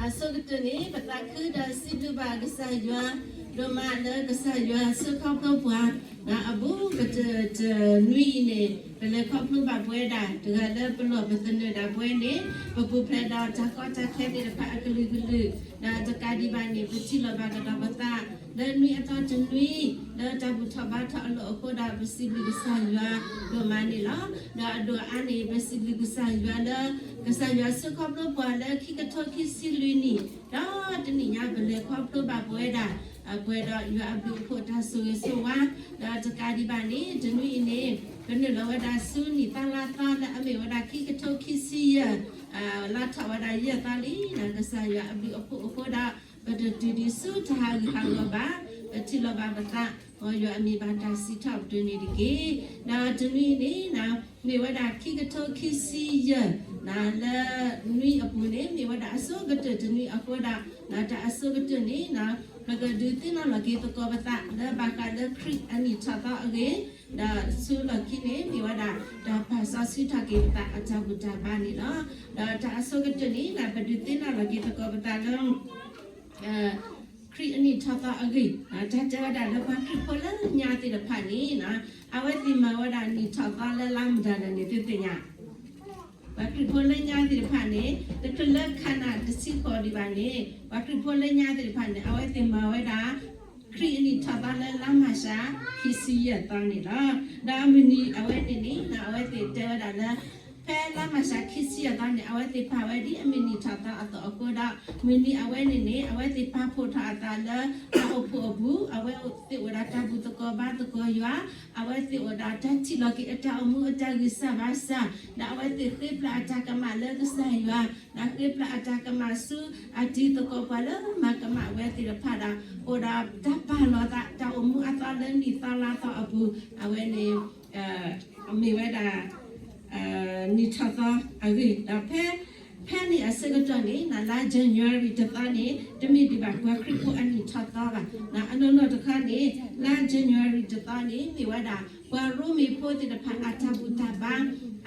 အဆိကတၢၢ်န့ၣ် ပသးခုဒီးစံးဘျုးဘၣ်ကစၢ်ယွၤ ဒိၣ်မးလၢကစၢ်ယွၤဆှၢခီဖျိပှၤ ဒီးအဘူးကတၢၢ်တနွံအံၤန့ၣ် ပလဲၤခီဖျိဘၣ်ပဝဲဒၣ် တဂၤလၢပလီၢ်ပသနၢၣ်ဒၣ်ပဝဲန့ၣ် ပပူၤဖျဲးဒီးတၢ်ကီတၢ်ခဲသ့ၣ်တဖၣ်အကလုာ်ကလုာ် ဒီးတကးဒံးဘၣ်န့ၣ် ပထံၣ်လိာ်ဘၣ်ကဒီးပသး လၢနွံအသီတနွံ လၢတၢ်ဘူၣ်ထီၣ်ဘါထီၣ်အလီၢ်အဃိဒီး ပစံးဘျုးကစၢ်ယွၤဒိၣ်မးန့ၣ်လီၤ. ဒီးအဒိၣ်အါန့ၣ် ပစံးဘျုးကစၢ်ယွၤလၢ ကစၢ်ယွၤဆှၢခီဖျိပှၤလၢခံကထိခံဆံလွံၢ်နံၣ် ဒီးတနံၣ်ညါပလဲၤခီဖျိဘၣ်ပဝဲဒၣ် ပှဲၤဒီးယွၤအဘျုးအဖှိၣ်တၢ်ဆိၣ်ဂ့ၤဆိၣ်ဝါ ဒီးတကးဒံးဘၣ်န့ၣ် တနွံအံၤန့ၣ် ပနုာ်လီၤဝဲဒၣ်ဆူနံၣ်သီလါသီလၢအမ့ၢ်ဝဲဒၣ်ခံကထိခံဆံယဲၢ် လါထီၣ်ဝဲဒၣ်ယဲၢ်သီလံ ဒီးကစၢ်ယွၤအဘျုးအဖှိၣ်အဃိဒီး ပတတုၤဒံးဆူတၢ်ဟးဂူာ်ဟးဂီၤဘၣ် ပထံၣ်လိာ်ဘၣ်ပသး မ်ယွၤအမံၤဘၣ်တၢ်စံးထီၣ်ပတြၢၤန့ၣ်တက့ၢ်. ဒီးတနွံအံၤန့ၣ် မ့ၢ်ဝဲဒၣ်ခံကထိခံဆံယဲၢ် လၢနွံအပူၤန့ၣ် မ့ၢ်ဝဲဒၣ်အဆိကတၢၢ်တနွံအဃိဒီး တၢ်အဆိကတၢၢ်န့ၣ် ပကဒုးသ့ၣ်နီၣ်လီၤက့ၤသကိးပသး လၢဘၣ်ဃးလၢခရံာ်အနံၣ်ထီၣ်သီအဂ့ၢ် ဒီးဆူလီၢ်ခံန့ၣ် မ့ၢ်ဝဲဒၣ်တၢ်ပာ်စီဆှံထီၣ်က့ၤပသးအတၢ်ဘူၣ်တၢ်ဘါန့ၣ်လီၤ. ဒီးတၢ်အဆိကတၢၢ်န့ၣ် ပဒုးသ့ၣ်နီၣ်လီၤက့ၤသကိးပသးလၢ ခရံာ်အနံၣ်ထီၣ်သီအဂ့ၢ် တၢ်တဲဝဲဒၣ်လၢပှၤခရံာ်ဖိလၢညါသ့ၣ်တဖၣ်န့ၣ် အဝဲသ့ၣ်မၤဝဲဒၣ်နံၣ်ထီၣ်သီလၢလါမတၤလဲၣ်န့ၣ် သုသ့ၣ်ညါ ပှၤခရံာ်ဖိလၢညါသ့ၣ်တဖၣ်န့ၣ် တချုးလၢခးနၢ်တဆံဃီၤဒံးဘၣ်န့ၣ် ပှၤခရံာ်ဖိလၢညါသ့ၣ်တဖၣ်န့ၣ် အဝဲသ့ၣ်မၤဝဲဒၣ် ခရံာ်အနံၣ်ထီၣ်သီလၢလါမၢ်ၡး ခံဆံယဲၢ်သီန့ၣ်လီၤ. ဒီးအမုၢ်နံၤအဝဲန့ၣ်န့ၣ် အဝဲသ့ၣ်တဲဝဲဒၣ်လၢ ဖဲလါမၢ်ၡးခံဆံယဲၢ်သီန့ၣ် အဝဲသ့ၣ်ပာ်ဝဲဒ်အမ့ၢ်နံၣ်ထီၣ်သီအသိးအဃိဒီး မုၢ်နံၤအဝဲန့ၣ်န့ၣ် အဝဲသ့ၣ်ပာ်ဖှိၣ်ထီၣ်အသးလၢတၢ်အိၣ်ဖှိၣ်အပူၤ အဝဲသ့ၣ်အိၣ်ဒီးတၢ်ဘူၣ်သကိးဘါသကိးယွၤ အဝဲသ့ၣ်အိၣ်ဒီးတၢ်ထံၣ်လီၤက့ၤအတၢ်အိၣ်မူအတၢ်ဂံၢ်စၢ်ဘါစၢ် ဒီးအဝဲသ့ၣ်ဃ့ပျၢ်အတၢ်ကမၣ်လၢကစၢ်ယွၤ ဒီးဃ့ပျၢ်အတၢ်ကမၣ်ဆူအတံၤသကိးပှၤလၢမၤကမၣ်ဝဲသ့ၣ်တဖၣ်ဒီး အိၣ်ဒီးတၢ်ပာ်လီၤသး တၢ်အိၣ်မူအသီလၢနံၣ်သီလါသီအပူၤ အဝဲန့ၣ် မ့ၢ်ဝဲဒၣ် နံၣ်ထီၣ်သီအဂ့ၢ် ဒီးဖဲ ဖဲန့ၣ်အဆၢကတီၢ်န့ၣ် လါ January တသီန့ၣ် တမ့ၢ်ဒံးဘၣ်ပှၤခရံာ်ဖိအနံၣ်ထီၣ်သီဘၣ်. အနီၢ်နီၢ်တခီန့ၣ် လါ January တသီန့ၣ် မ့ၢ်ဝဲဒၣ် ပှၤရိမ့ၤဖိသ့ၣ်တဖၣ်အတၢ်ဘူၣ်တၢ်ဘါ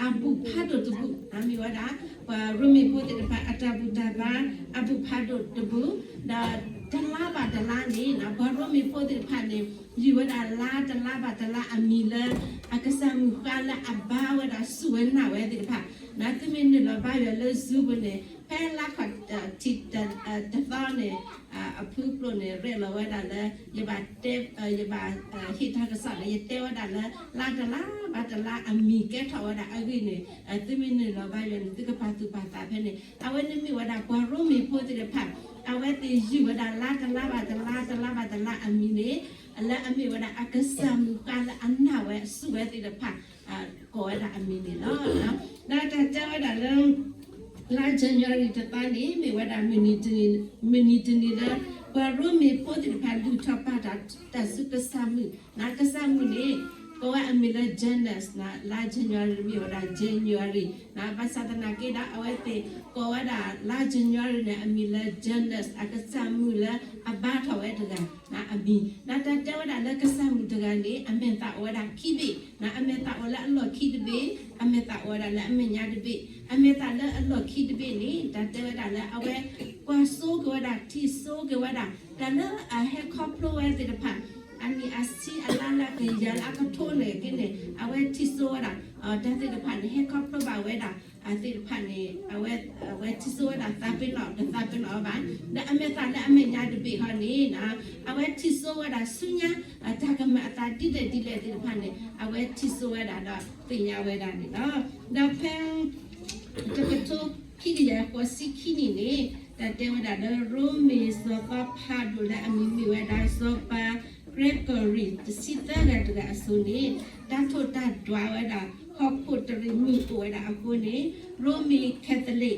အဘူၣ်ဖးဒိၣ်တဘူၣ် မ့ၢ်ဝဲဒၣ် ပှၤရိမ့ၤဖိသ့ၣ်တဖၣ်အတၢ်ဘူၣ်တၢ်ဘါ အဘူၣ်ဖးဒိၣ်တဘူၣ် ဒီးတလါဘၣ်တလါန့ၣ် ပှၤရိမ့ၤဖိသ့ၣ်တဖၣ်န့ၣ် ယုၢ်ဝဲဒၣ်လါတလါဘၣ်တလါအမံၤလၢ အကစၢ်မုၣ်ဃါလၢအဘါဝဲဒၣ်ဆူၣ်ဝဲနၢ်ဝဲသ့ၣ်တဖၣ် နသုမ့ၢ်နုာ်လီၤဘါယွၤလၢ Zoom ပူၤန့ၣ် ဖဲလါခီၣ်ထံးတသီန့ၣ် အဖုကျိာ်န့ၣ် ရဲၣ်လီၤဝဲဒၣ်လၢ ယဘၣ်တဲ ယဘၣ်ဟ့ၣ်တၢ်ကစီၣ်န့ၣ် ယတဲဝဲဒၣ်လၢ လါတလါဘၣ်တလါအမံၤကဲထီၣ်ဝဲဒၣ်အဂ့ၢ်န့ၣ် သုမ့ၢ်နုာ်လီၤဘါယွၤန့ၣ် သုကပာ်သူၣ်ပာ်သးဖဲန့ၣ် အဝဲန့ၣ်မ့ၢ်ဝဲဒၣ်ပှၤရိမ့ၤဖိသ့ၣ်တဖၣ် အဝဲသ့ၣ်ယုၢ်ဝဲဒၣ်လါတလါဘၣ်တလါ တလါဘၣ်တလါအမံၤန့ၣ် လၢအမ့ၢ်ဝဲဒၣ်အကစၢ်မုၣ်ဃါလၢအနၢ်ဝဲဆူၣ်ဝဲသ့ၣ်တဖၣ် ကိးဝဲဒၣ်အမံၤန့ၣ်လီၤ. ဒီးတၢ်တဲဝဲဒၣ်လၢ လါ January တသီန့ၣ် မ့ၢ်ဝဲဒၣ် မုၢ်နံၤတနံၤလၢ ပှၤရိမ့ၤဖိသ့ၣ်တဖၣ်လုၢ်ထီၣ်ပာ်တၢ်စုကစၢ်မုၣ် ကစၢ်မုၣ်န့ၣ် ကိးဝဲအမံၤလၢ Janus လါ January မ့ၢ်ဝဲဒၣ် January ဘၣ်ဆၣ်သနာ်က့ဒီး အဝဲသ့ၣ်ကိးဝဲဒၣ်လါ January န့ၣ် အမံၤလၢ Janus အကစၢ်မုၣ်လၢအဘါထီၣ်ဝဲတဂၤ အမံၤ ဒီးတၢ်တဲဝဲဒၣ်လၢကစၢ်မုၣ်တဂၤန့ၣ် အမဲာ်သၣ်အိၣ်ဝဲဒၣ်ခံဘ့ၣ် အမဲာ်သၣ်အိၣ်လၢအလီၢ်ခံတဘ့ၣ် အမဲာ်သၣ်အိၣ်ဝဲဒၣ်လၢအမဲာ်ညါတဘ့ၣ် အမဲာ်သၣ်လၢအလီၢ်ခံတဘ့ၣ်န့ၣ် တၢ်တဲဝဲဒၣ်လၢအဝဲကွၢ်စိက့ၤဝဲဒၣ် ထံၣ်စိက့ၤဝဲဒၣ် တၢ်လၢအဟဲခီဖျိဝဲသ့ၣ်တဖၣ် အနံၣ်အဆံအလါလၢအကယၤလၢအကထိန့ၣ်က့န့ၣ် အဝဲထံၣ်စိဝဲဒၣ် တၢ်သ့ၣ်တဖၣ်န့ၣ် ဟဲခီဖျိဘၣ်ဝဲဒၣ် အသ့ၣ်တဖၣ်န့ၣ် အဝဲထံၣ်စိဝဲဒၣ်သးပ့ၤနီၣ် တသးပ့ၤနီၣ်အီၤဘၣ် ဒီးအမဲာ်သၣ်လၢအမဲာ်ညါတဘ့ၣ်ဟီန့ၣ် အဝဲထံၣ်စိဝဲဒၣ်ဆူညါ တၢ်ကမၣ်အသးဒ်လဲၣ်ဒ်လဲၣ်သ့ၣ်တဖၣ်န့ၣ် အဝဲထံၣ်စိဝဲဒၣ်ဒီးသ့ၣ်ညါဝဲဒၣ်န့ၣ်လီၤ. ဒီးဖဲ တကထိခံကယၤဃိးဆံခံနံၣ်န့ၣ် တၢ်တဲဝဲဒၣ်လၢ ရိမ့ၤစီၤသီဖးဒိၣ်လၢအမံၤမ့ၢ်ဝဲဒၣ် စီၤပၤ Gregory တဆံသၢဂၤတဂၤအစိၤန့ၣ် တၢ်ထိၣ်တၢ်ဒွးဝဲဒၣ် ဟီၣ်ခိၣ်တရံးမုၢ်အိၣ်ဝဲဒၣ်အဃိန့ၣ် ရိမ့ၤ Catholic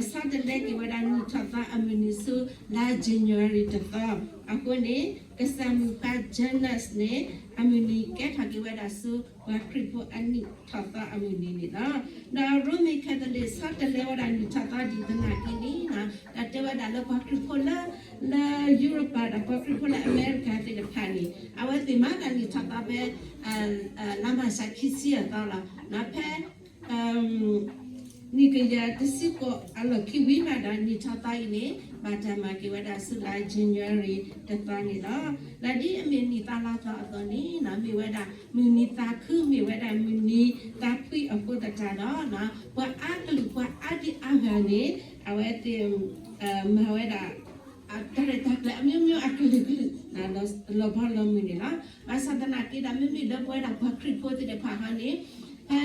ဆီတလဲက့ၤဝဲဒၣ်နံၣ်ထီၣ်သီအမုၢ်နံၤဆူ လါ January တသီ အဃိန့ၣ် ကစၢ်မုၣ်ဃါ Janus န့ၣ် အမုၢ်နံၤကဲထီၣ်က့ၤဝဲဒၣ်ဆူ ပှၤခရံာ်ဖိအနံၣ်ထီၣ်သီအမုၢ်နံၤန့ၣ်လီၤ. ဒီးရိမ့ၤ Catholic ဆီတလဲဝဲဒၣ်နံၣ်ထီၣ်သီဒ်သနာ်က့န့ၣ် တၢ်တဲဝဲဒၣ်လၢပှၤခရံာ်ဖိလၢ လၢယူရပၤဒီးပှၤခရံာ်ဖိလၢအမဲရကၤသ့ၣ်တဖၣ်န့ၣ် အဝဲသ့ၣ်မၤသးနံၣ်ထီၣ်သီဖဲ လါမၢ်ၡးခံဆံယဲၢ်သီလီၤ. ဖဲ နံၣ်ကယၤတဆံဃိးအလီၢ်ခံဝံၤမးဒီး နံၣ်ထီၣ်သီအံၤန့ၣ် ဘၣ်တၢ်မၤက့ၤဝဲဒၣ်ဆူလါ January တသီန့ၣ်လီၤ. လၢဒ်အမ့ၢ်နံၣ်သီလါသီအသိးန့ၣ် မ့ၢ်ဝဲဒၣ်မုၢ်နံၤသးခု မ့ၢ်ဝဲဒၣ်မုၢ်နံၤသးဖှံအဃိသတးဒီး ပှၤအါကလုာ်ပှၤအါဒံအါဂၤန့ၣ် အဝဲသ့ၣ် မၤဝဲဒၣ် တၢ်ရဲၣ်တၢ်ကျဲၤအမျိုးမျိုးအကလုာ်ကလုာ် လီၤဘီလီၤမုၢ်န့ၣ်လီၤ. ဘၣ်ဆၣ်သနာ်က့ဒီး မ့မ့ၢ်လၢပဝဲဒၣ်ပှၤခရံာ်ဖိသ့ၣ်တဖၣ်ဟီန့ၣ် ဖဲ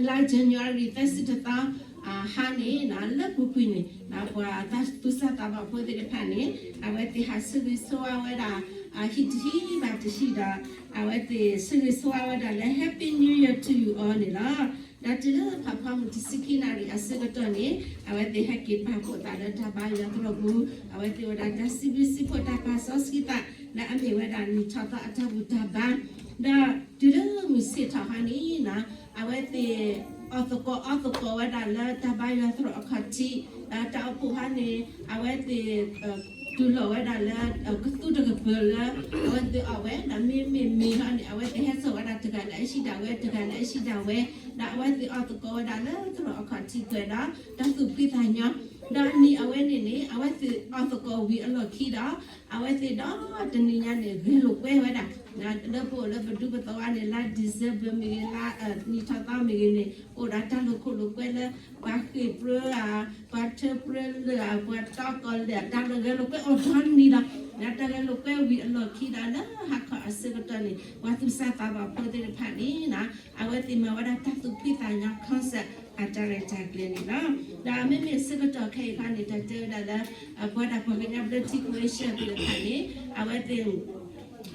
လါ January သၢဆံတသီ ဟါန့ၣ် လၢပူၤကွံာ်န့ၣ် ပှၤသူၣ်စၢ်သးဘီၣ်ဖိသ့ၣ်တဖၣ်န့ၣ် အဝဲသ့ၣ်ဟးဆၢဂ့ၤဆၢဝါဝဲဒၣ် ဟံၣ်တဟံၣ်ဘၣ်တဟံၣ်ဒီး အဝဲသ့ၣ်ဆၢဂ့ၤဆၢဝါဝဲဒၣ်လၢ Happy New Year to you all န့ၣ်လီၤ. ဒီးတုၤလၢဖးဖီမုၢ်တဆံခံနၣ်ရံၣ်အဆၢကတီၢ်န့ၣ် အဝဲသ့ၣ်ဟဲက့ၤပာ်ဖှိၣ်သးလၢတၢ်ဘါယွၤသရိာ်ပူၤ အဝဲသ့ၣ်ဝဲဒၣ်တၢ်စံးဘျုးစံးဖှိၣ်တၢ်ပာ်စီဆှံသး လၢအမ့ၢ်ဝဲဒၣ်နံၣ်ထီၣ်သီအတၢ်ဘူၣ်တၢ်ဘါ ဒီးတုၤလၢမုၢ်ဆ့ၣ်ထီၣ်ဟါန့ၣ် အဝဲသ့ၣ် အီၣ်သကိးအီသကိးဝဲဒၣ်လၢတၢ်ဘါယွၤသရိာ်အခီၣ်ထံး ဒီးတၢ်အိၣ်ဖှိၣ်ဟါန့ၣ် အဝဲသ့ၣ် တူၢ်လိာ်ဝဲဒၣ်လၢ ကသူတကပၤလၢ အဝဲသ့ၣ်အီၣ်ဝဲ ဒီးမ့မ့ၢ်မ့ၢ်ဟီန့ၣ် အဝဲသ့ၣ်ဟဲစိာ်ဝဲဒၣ်တဂၤလၢအဟံၣ်ဒၣ်ဝဲ တဂၤလၢအဟံၣ်ဒၣ်ဝဲ ဒီးအဝဲသ့ၣ်အီၣ်သကိးဝဲဒၣ်လၢသရိာ်အခီၣ်ထံးပှဲၤဒီး တၢ်သူၣ်ဖှံသးညီ ဒီးနံၣ်အဝဲန့ၣ်န့ၣ် အဝဲသ့ၣ်အီၣ်သကိးဝံၤအလီၢ်ခံဒီး အဝဲသ့ၣ်ဒီတနံၤညါန့ၣ် ဂဲၤလိာ်ကွဲဝဲဒၣ် လၢပအိၣ်လၢပဒူပသဝီန့ၣ် လါ December မ့ၢ်ဂ့ၤ လါ နံၣ်ထီၣ်သီမ့ၢ်ဂ့ၤန့ၣ် အိၣ်ဒီးတၢ်လိာ်ခိၣ်လိာ်ကွဲလၢ ပှၤဃ့ၢ်ပြၢဧါ ပှၤထၢပြၢလၢာ်ဧါ ပှၤတီကီၢ်လၢာ် တၢ်ဂဲၤလိာ်ကွဲအိၣ်ဒီနံၤဒီး တၢ်ဂဲၤလိာ်ကွဲဝံၤအလီၢ်ခံဒီး လၢဟါခီအဆၢကတီၢ်န့ၣ် ပှၤသူၣ်စၢ်သးဘီၣ်ဖိသ့ၣ်တဖၣ်န့ၣ် အဝဲသ့ၣ်မၤဝဲဒၣ်တၢ်သူၣ်ဖှံသးညီ concert အတၢ်ရဲၣ်တၢ်ကျဲၤန့ၣ်လီၤ. ဒီးမ့မ့ၢ်ဆၢကတီၢ်ခဲအံၤခီန့ၣ် တၢ်တဲဝဲဒၣ်လၢ ပဝဲဒၣ်ပှၤကညီဘျၢထံခဝ့ၡၢၣ်သ့ၣ်တဖၣ်န့ၣ် အဝဲသ့ၣ်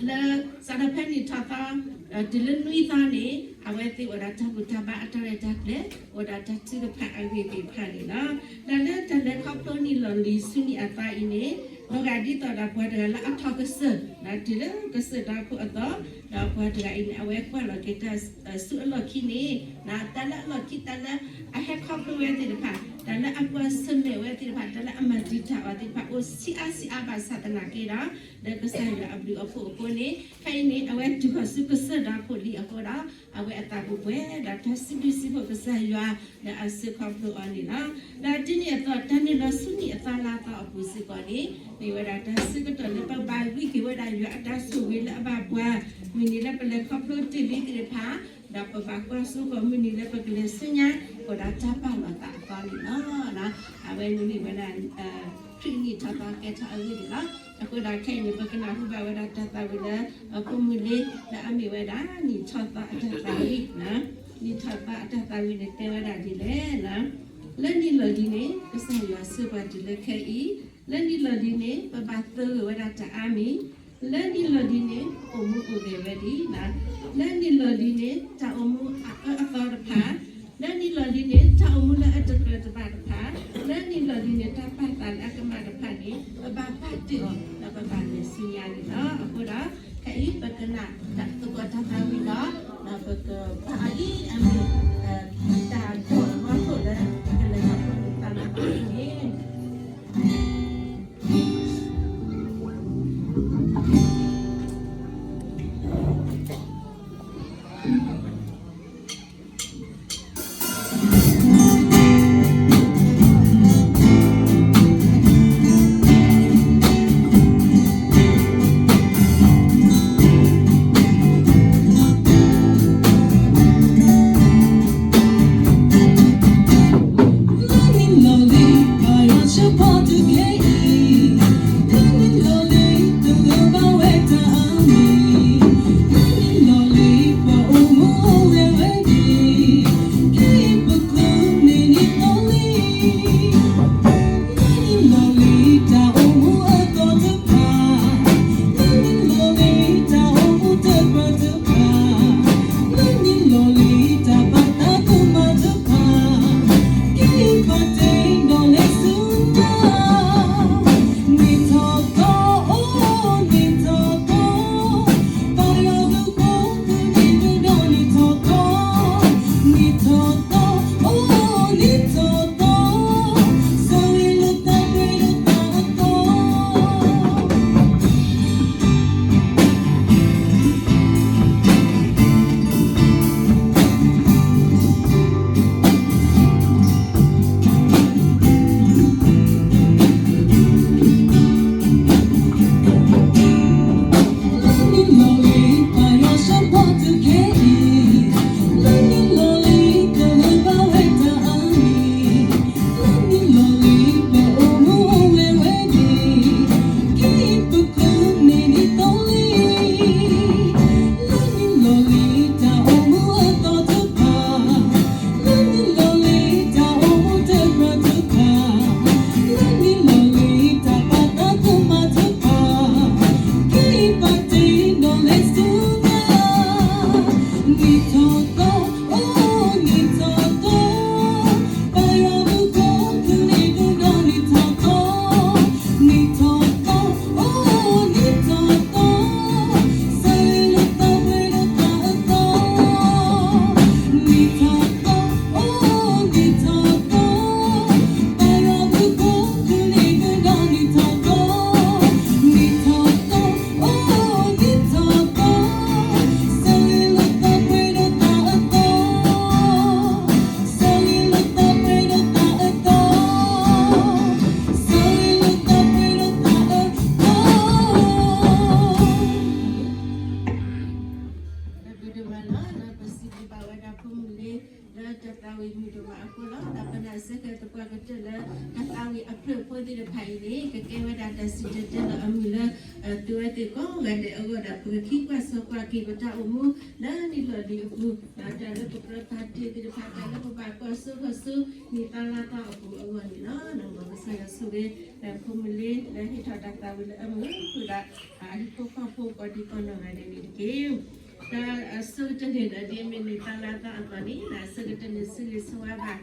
လၢစးထီၣ်ဖဲနံၣ်ထီၣ်သီ တုၤလၢနွံသီန့ၣ် အဝဲသ့ၣ်အိၣ်ဒီးတၢ်ဘူၣ်တၢ်ဘါအတၢ်ရဲၣ်တၢ်ကျဲၤ အိၣ်ဒီးတၢ်ထုကဖၣ်အဂ့ၢ်သ့ၣ်တဖၣ်န့ၣ်လီၤ. ဒီးလၢတၢ်လဲၤခီဖျိနံၣ်လီၢ်လံၤဆူနံၣ်အသီအံၤန့ၣ် ဒိဂၤဒ်သိးဒီးပှၤတဂၤလၢအထီၣ်ကစၢၢ် တုၤလၢကစၢၢ်တၢ်ခိၣ်အသီ ဒီးပှၤတဂၤအံၤန့ၣ် အဝဲကွၢ်လီၤက့ၤတၢ်ဆူအလီၢ်ခံန့ၣ် တၢ်လၢအလီၢ်ခံ တၢ်လၢအဟဲခီဖျိဝဲသ့ၣ်တဖၣ် တၢ်လၢအကွၢ်ဆၢၣ်မဲာ်ဝဲသ့ၣ်တဖၣ် တၢ်လၢအမၤတံာ်တာ်အီၤသ့ၣ်တဖၣ် အိၣ်ဆံးအါဆံးအါဘၣ်ဆၣ်သနာ်က့ဒီး လၢကစၢ်ယွၤအဘျုးအဖှိၣ်အဃိန့ၣ် ခဲအံၤန့ၣ် အဝဲတုၤဃီၤဆူကစၢၢ်တၢ်ခိၣ်လံအဃိဒီး အဝဲအသးပူၤပှဲၤဒီးတၢ်စံးဘျုးစံးဖှိၣ်ကစၢ်ယွၤ လၢအစၢၤခီဖျိအီၤန့ၣ်လီၤ. ဒီးတုၤနံၣ်အသီ တၢ်နုာ်လီၤဆူနံၣ်အသီလါသီအပူၤစ့ၢ်ကီးန့ၣ် မ့ၢ်ဝဲဒၣ်တၢ်ဆၢကတီၢ်လၢပဘၣ်ဂံၢ်က့ၤဝဲဒၣ်ယွၤအတၢ်ဆိၣ်ဂ့ၤလၢအဘၣ်ပှၤ မုၢ်နံၤလၢပလဲၤခီဖျိတ့ၢ်လံသ့ၣ်တဖၣ် ဒီးပဘၣ်ကွၢ်စိဃီၤမုၢ်နံၤလၢပကလဲၤဆူညါ အိၣ်ဒီးတၢ်ပာ်လီၤသးအသီန့ၣ်လီၤ. အဝဲန့ၣ်မ့ၢ်ဝဲဒၣ် ခရံာ်နံၣ်ထီၣ်သီကဲထီၣ်အဂ့ၢ်န့ၣ်လီၤ. အဃိဒီးခဲအံၤန့ၣ် ပကနၢ်ဟူဘၣ်ဝဲဒၣ်တၢ်သးဝံၣ်လၢ အဖိမုၣ်လံ လၢအမ့ၢ်ဝဲဒၣ် နံၣ်ထီၣ်သီအတၢ်သးဝံၣ် နံၣ်ထီၣ်သီအတၢ်သးဝံၣ်န့ၣ် တဲဝဲဒၣ်ဒ်လဲၣ် လၢနံၣ်လီၢ်လံၤန့ၣ် ကစၢ်ယွၤဆှၢပှၤတုၤလၢခဲအံၤ, လၢနံၣ်လီၢ်လံၤန့ၣ် ပဘၣ်သဂၢၢ်ဝဲဒၣ်တၢ်အါမံၤ, လၢနံၣ်လီၢ်လံၤန့ၣ် ပအိၣ်မူအိၣ်ဂဲၤဝဲဒံး, လၢနံၣ်လီၢ်လံၤန့ၣ် တၢ်အိၣ်မူအအၢအသီတဖၣ်, လၢနံၣ်လီၢ်လံၤန့ၣ် တၢ်အိၣ်မူလၢအတကြၢးတဘၣ်တဖၣ်, လၢနံၣ်လီၢ်လံၤန့ၣ် တၢ်ပာ်သးလၢအကမၣ်တဖၣ်န့ၣ် ပဘၣ်ပာ်တ့ၢ်အီၤ ဒီးပဘၣ်လဲၤဆူညါန့ၣ်လီၤ. အဃိဒီး ခဲအံၤပကနၣ်သကိးတၢ်သးဝံၣ်ဒီး ဒီးပကပာ်အီၤဒ်အမ့ၢ် တၢ်ဒိၣ်အလီၢ်ခိၣ်လၢ ကလဲၤခီဖျိနံၣ်သီလါသီန့ၣ် အဖျၢၣ်ဖိသ့ၣ်တဖၣ်အံၤန့ၣ် ကကဲဝဲဒၣ်တၢ်စံၣ်တဲၤတဲလီၤအမုာ်လၢ သုဝဲသ့ၣ်ကိးဂၤဒဲးအဂီၢ်ဒီး ပကခံကွၢ်ဆၢကွၢ်က့ၤပတၢ်အိၣ်မူ လၢနံၣ်လီၢ်လံၤအပူၤ တၢ်လၢပကြၢးပာ်တ့ၢ်သ့ၣ်တဖၣ် တၢ်လၢပဘၣ်ကွၢ်စိဃီၤဆူ နံၣ်သီလါသီအပူၤအဂီၢ်န့ၣ်လီၤ. မ်ကစၢ်ယွၤဆိၣ်ဂ့ၤ ဖိမုၣ်လ့လၢဟ့ၣ်ထီၣ်တၢ်သးဝံၣ်လၢအမုာ်ဃုာ်ဒီး ဟံၣ်ဖိဃီဖိကိးဒံကီးနီၢ်ဂၤဒဲးန့ၣ်တက့ၢ်. ဒီးအဆိကတၢၢ်န့ၣ်ဒီး ဒ်အမ့ၢ်နံၣ်သီလါသီအသိးန့ၣ် အဆိကတၢၢ်န့ၣ် ဆၢဂ့ၤဆၢဝါဘၣ်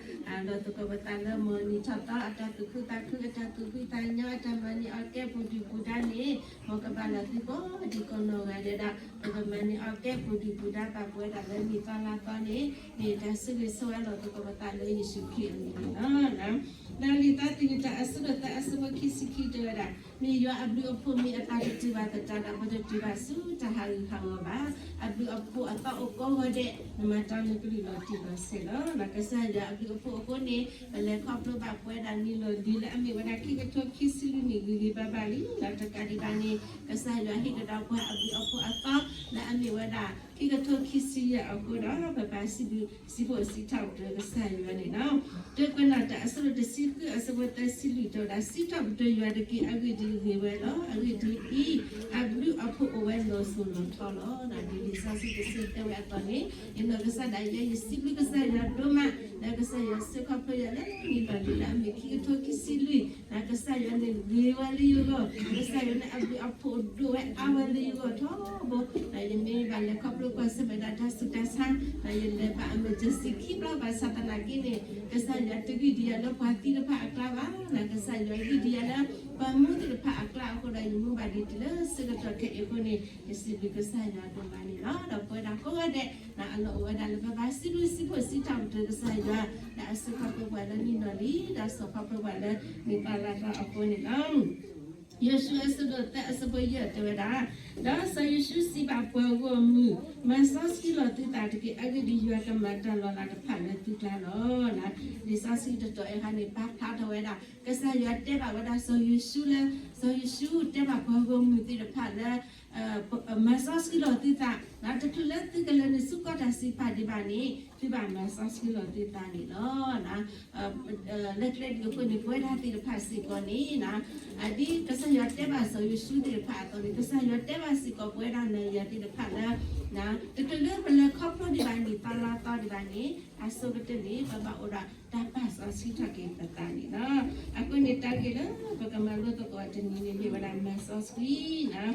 လီၤသကိးပသးလၢ မ်နံၣ်ထီၣ်သီအတၢ်သူၣ်ခုသးခု အတၢ်သူၣ်ဖှံသးညီ အတၢ်မၤန့ၢ်အီၣ်ကဲပူၤဒုၣ်ပူၤဒါန့ၣ် မ်ကဘၣ်လၢသုကိးဒံကီးနီၢ်ဂၤဒဲးဒီး ပကမၤန့ၢ်အီၣ်ကဲပူၤဒုၣ်ပူၤဒါ ပာ်ပဝဲဒၣ်လၢနံၣ်သီလါသီန့ၣ် မ့ၢ်တၢ်ဆၢဂ့ၤဆၢဝါလီၤသကိးပသးလၢယ့ၣ်ၡူးခရံာ်အမံၤန့ၣ်လီၤ. ဒီးလံာ်သးသယုၢ်တၢ်အဆၢဒိၣ်သၢအဆၢဖိခံဆံခံတဲဝဲဒၣ်, မ့ၢ်ယွၤအဘျုးအဖှိၣ်မ့ၢ်အသးတတုၤဘၣ်သတးဒီး ပတတုၤဘၣ်ဆူတၢ်ဟးဂူာ်ဟးဂီၤဘၣ်. အဘျုးအဖှိၣ်အသီအိၣ်ကိးဂီၤဒဲး နမၤတၢ်န့ၣ်ကလုၢ်လီၤတံၢ်လီၤဆဲးလီၤ. ကစၢ်ယွၤအဘျုးအဖှိၣ်အဃိန့ၣ် ပလဲၤခီဖျိဘၣ်ပဝဲဒၣ်နံၣ်လီၢ်လံၤလၢအမ့ၢ်ဝဲဒၣ်ခံကထိခံဆံလွံၢ်နံၣ်ဂ့ၤဂ့ၤဘၣ်ဘၣ်လံ. ဒီးတကးဒံးဘၣ်န့ၣ် ကစၢ်ယွၤဟ့ၣ်ကဒီးပှၤအဘျုးအဖှိၣ်အသီ လၢအမ့ၢ်ဝဲဒၣ်ခံကထိခံဆံယဲၢ်အဃိဒီး ပဘၣ်စံးဘျုးစံးဖှိၣ်စံးထီၣ်ပတြၢၤကစၢ်ယွၤန့ၣ်လီၤ. တၢ်ကွဲးနီၣ်တၢ်အဆၢဒိၣ်တဆံဃုအဆၢဖိသၢဆံလွံၢ်တဲဝဲဒၣ်, စံးထီၣ်ပတြၢၤယွၤတက့ၢ်. အဂ့ၢ်ဒ်အံၤဂ့ၤဝဲလီၤ. အဂ့ၢ်ဒ်အံၤ, အဘျုးအဖှိၣ်အိၣ်ဝဲလီၤစိၤလီၤထီလီၤ. ဒ်လံာ်စီဆှံတဆၢတဲဝဲအသိးန့ၣ် ယနီၢ်ကစၢ်ဒၣ်ယဲ ယစံးဘျုးကစၢ်ယွၤဒိၣ်မး လၢကစၢ်ယွၤစၢဃီၤဖျိယၤလၢနံၣ်လီၢ်လံၤလၢအမ့ၢ်ခံကထိခံဆံလွံၢ်, ကစၢ်ယွၤန့ၣ်ဂ့ၤဝဲလၢယဂီၢ်, ကစၢ်ယွၤန့ၣ်အဘျုးအဖှိၣ်ဒိၣ်ဝဲအါဝဲလၢယဂီၢ်ထီဘိ, ယမ့ၢ်ဘၣ်လဲၤခီဖျိကွၢ်ဆၢၣ်မဲာ်ဒီးတၢ်ဆူးတၢ်ဆါ, ယလဲၤဘၣ် emergency ခံဘျီဘၣ်ဆၣ်သနာ်က့န့ၣ် ကစၢ်ယွၤတဂံၢ်ဒံးယၤလၢပှၤသံတဖၣ်အကျါဘၣ်, ကစၢ်ယွၤဂံၢ်ဒံးယၤလၢ ပှၤမူသ့ၣ်တဖၣ်အကျါအဃိဒီး ယမူဘၣ်ဒံးတုၤလၢဆၢကတီၢ်ခဲအံၤအဃိန့ၣ် ယစံးဘျုးကစၢ်ယွၤဒိၣ်မးန့ၣ်လီၤ. ဒီးပဝဲဒၣ်ကိးဂၤဒဲး အလီၢ်အိၣ်ဝဲဒၣ်လၢပဘၣ်စံးဘျုးစံးဖှိၣ်စံးထီၣ်ပတြၢၤကစၢ်ယွၤ ဒီးအစၢဃီၤဖျိပှၤလၢနံၣ်လီၢ်လံၤ ဒီးစၢဃီၤဖျိပှၤလၢနံၣ်သီလါသီအဃိန့ၣ်လီၤ. ယိၤၡူအဆၢဒိၣ်သၢအဆၢဖိယဲၢ်တဲဝဲဒၣ်, ဒီးစီၤယိၤၡူစံးဘၣ်ပှၤဂီၢ်မုၢ်, မၤစီဆှံလီၤသုသးတက့ၢ်. အဂ့ၢ်ဒ်အံၤ ယွၤကမၤတၢ်လီၤလးတဖၣ်လၢသုကျါလီၤ. လံာ်စီဆှံတတီၤအံၤဟန့ၣ် ပာ်ဖျါထီၣ်ဝဲဒၣ် ကစၢ်ယွၤတဲဘၣ်ဝဲဒၣ်စီၤယိၤၡူလၢ စီၤယိၤၡူတဲဘၣ်ပှၤဂီၢ်မုၢ်သ့ၣ်တဖၣ်လၢ မၤစီဆှံလီၤသုသး, တချုးလၢသုကလဲၤနုာ်ဆူကီၢ်တၢ်စံးပာ်ဒံးဘၣ်န့ၣ် သုဘၣ်မၤစီဆှံလီၤသုသးန့ၣ်လီၤ. လၢကျဲဒ်အဃိန့ၣ် ပဝဲဒၣ်သ့ၣ်တဖၣ်စ့ၢ်ကီးန့ၣ် ဒ်ကစၢ်ယွၤတဲဘၣ်စီၤယိၤၡူသ့ၣ်တဖၣ်အသိးန့ၣ် ကစၢ်ယွၤတဲဘၣ်စ့ၢ်ကီးပဝဲဒၣ်နၤယၤသ့ၣ်တဖၣ်လၢ တချုးလၢပလဲၤခီဖျိဒံးဘၣ်နံၣ်သီလါသီဒံးဘၣ်န့ၣ် အဆိကတၢၢ်န့ၣ် ပဘၣ်အိၣ်ဒီးတၢ်ပာ်စီဆှံထီၣ်က့ၤပသးန့ၣ်လီၤ. အဃိန့ၣ်တၢ်ဂ့ၢ်လၢပကမၤလိသကိးတနံၤန့ၣ်မ့ၢ်ဝဲဒၣ်မၤစီဆှံ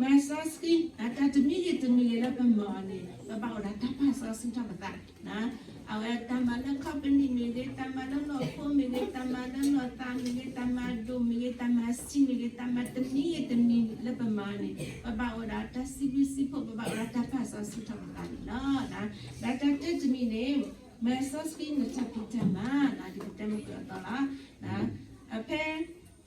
မၤစီဆှံ, တၢ်တမံၤဂ့ၤတမံၤဂ့ၤလၢပမၤအီၤန့ၣ် ပဘၣ်အိၣ်ဒီးတၢ်ပာ်စီဆှံထီၣ်ပသး, အဝဲတၢ်မၤလၢခီပနံၣ်မ့ၢ်ဂ့ၤ, တၢ်မၤလၢနီၢ်ခိမ့ၢ်ဂ့ၤ, တၢ်မၤလၢနီၢ်သးမ့ၢ်ဂ့ၤ, တၢ်မၤဒိၣ်မ့ၢ်ဂ့ၤ, တၢ်မၤဆံးမ့ၢ်ဂ့ၤ, တၢ်မၤတမံၤဂ့ၤတမံၤလၢပမၤအီၤန့ၣ် ပဘၣ်အိၣ်ဒီးတၢ်စံးဘျုးစံးဖှိၣ်, ပဘၣ်အိၣ်ဒီးတၢ်ပာ်စီဆှံထီၣ်ပသးန့ၣ်လီၤ. ဒီးတၢ်တၢတမံၤန့ၣ် မၤစီဆှံနတၢ်ဖံးတၢ်မၤ ဒ်ပတဲမုၢ်ကၢအသိးလီၤ. ဖဲ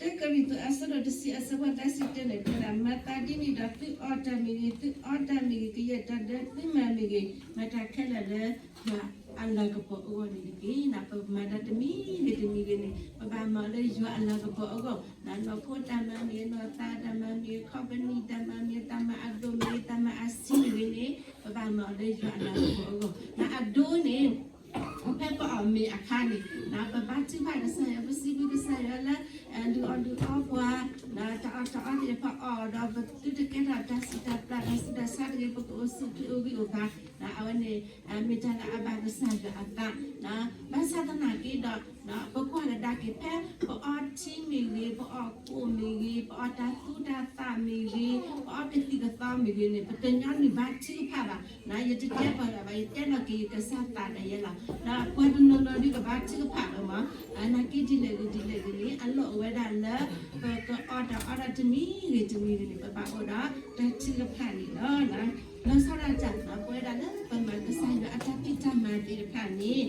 တၢကရံၣ်သူးအဆၢဒိၣ်တဆံအဆၢဖိသၢဆံတၢန့ၣ် တဲဝဲဒၣ်, မၤသးဒ်န့ၣ်ဒီး သုအီၣ်တၢ်မ့ၢ်ဂ့ၤ, သုအီတၢ်မ့ၢ်ဂ့ၤ, ကယဲၢ်တၢ်လၢသုမၤမ့ၢ်ဂ့ၤ, မၤတၢ်ခဲလၢာ်လၢယွၤအလၤကပီၤအဂီၢ်န့ၣ်တက့ၢ်. ပမၤတၢ်တမံၤဂ့ၤတမံၤဂ့ၤန့ၣ် ပဘၣ်မၤအီၤလၢယွၤအလၤကပီၤအဂီၢ်, နီၢ်ခိတၢ်မၤမ့ၢ်ဂ့ၤ, နီၢ်သးတၢ်မၤမ့ၢ်ဂ့ၤ, ခီပနံၣ်တၢ်မၤမ့ၢ်ဂ့ၤ, တၢ်မၤအဒိၣ်မ့ၢ်ဂ့ၤ, တၢ်မၤအဆံးမ့ၢ်ဂ့ၤန့ၣ် ပဘၣ်မၤအီၤလၢယွၤအလၤကပီၤအဂီၢ်, အဒိန့ၣ် ဖဲပအီၣ်မ့ၤအခါန့ၣ် ပဘါထုကဖၣ်ကစၢ်ယွၤ, ပစံးဘျုးကစၢ်ယွၤလၢ လုၢ်အီၣ်လုၢ်အီပှၤ, တၢ်အီၣ်တၢ်အီသ့ၣ်တဖၣ်အီၣ်ဒီး ပသုတကဲထီၣ်တၢ်စံးတၢ်ပျၢ် တၢ်ဆူးတၢ်ဆါတဂ့ၤ, ပကအိၣ်ဆူၣ်အိၣ်ချ့အိၣ်ဂံၢ်အိၣ်ဘါ, အဝဲန့ၣ် မ့ၢ်တၢ်လၢအဘၣ်ကစၢ်ယွၤအသး, ဘၣ်ဆၣ်သနာ်က့ဒီး ပကွၢ်ကဒါက့ၤဖဲ ပအီထံမ့ၢ်ဂ့ၤ, ပအီကိၣ်မ့ၢ်ဂ့ၤ, ပအီတၢ်သူတၢ်သၣ်မ့ၢ်ဂ့ၤ, ပအီကသံၣ်ကသီမ့ၢ်ဂ့ၤန့ၣ် ပတညီနုၢ်ဘါထုကဖၣ်ဘၣ်. ယတတဲပှၤဂၤဘၣ်, ယတဲလီၤက့ၤယကစၢ်သးဒၣ်ယဲလီၤ. ဒီးပှၤတနီၤနီၤဒုးကဘါထုကဖၣ်လီၤမး, နာ်က့ဒ်လဲၣ်ဂ့ၤဒ်လဲၣ်ဂ့ၤန့ၣ် အလီၢ်အိၣ်ဝဲဒၣ်လၢ ပကအီၣ်တၢ်အီတၢ်တမံၤဂ့ၤတမံၤဂ့ၤန့ၣ် ပဘၣ်အိၣ်ဒီးတၢ်ထုကဖၣ်န့ၣ်လီၤ. လီၤဆီဒၣ်တၢ် ပဝဲဒၣ်လၢပမၤကစၢ်ယွၤအတၢ်ဖံးတၢ်မၤသ့ၣ်တဖၣ်န့ၣ်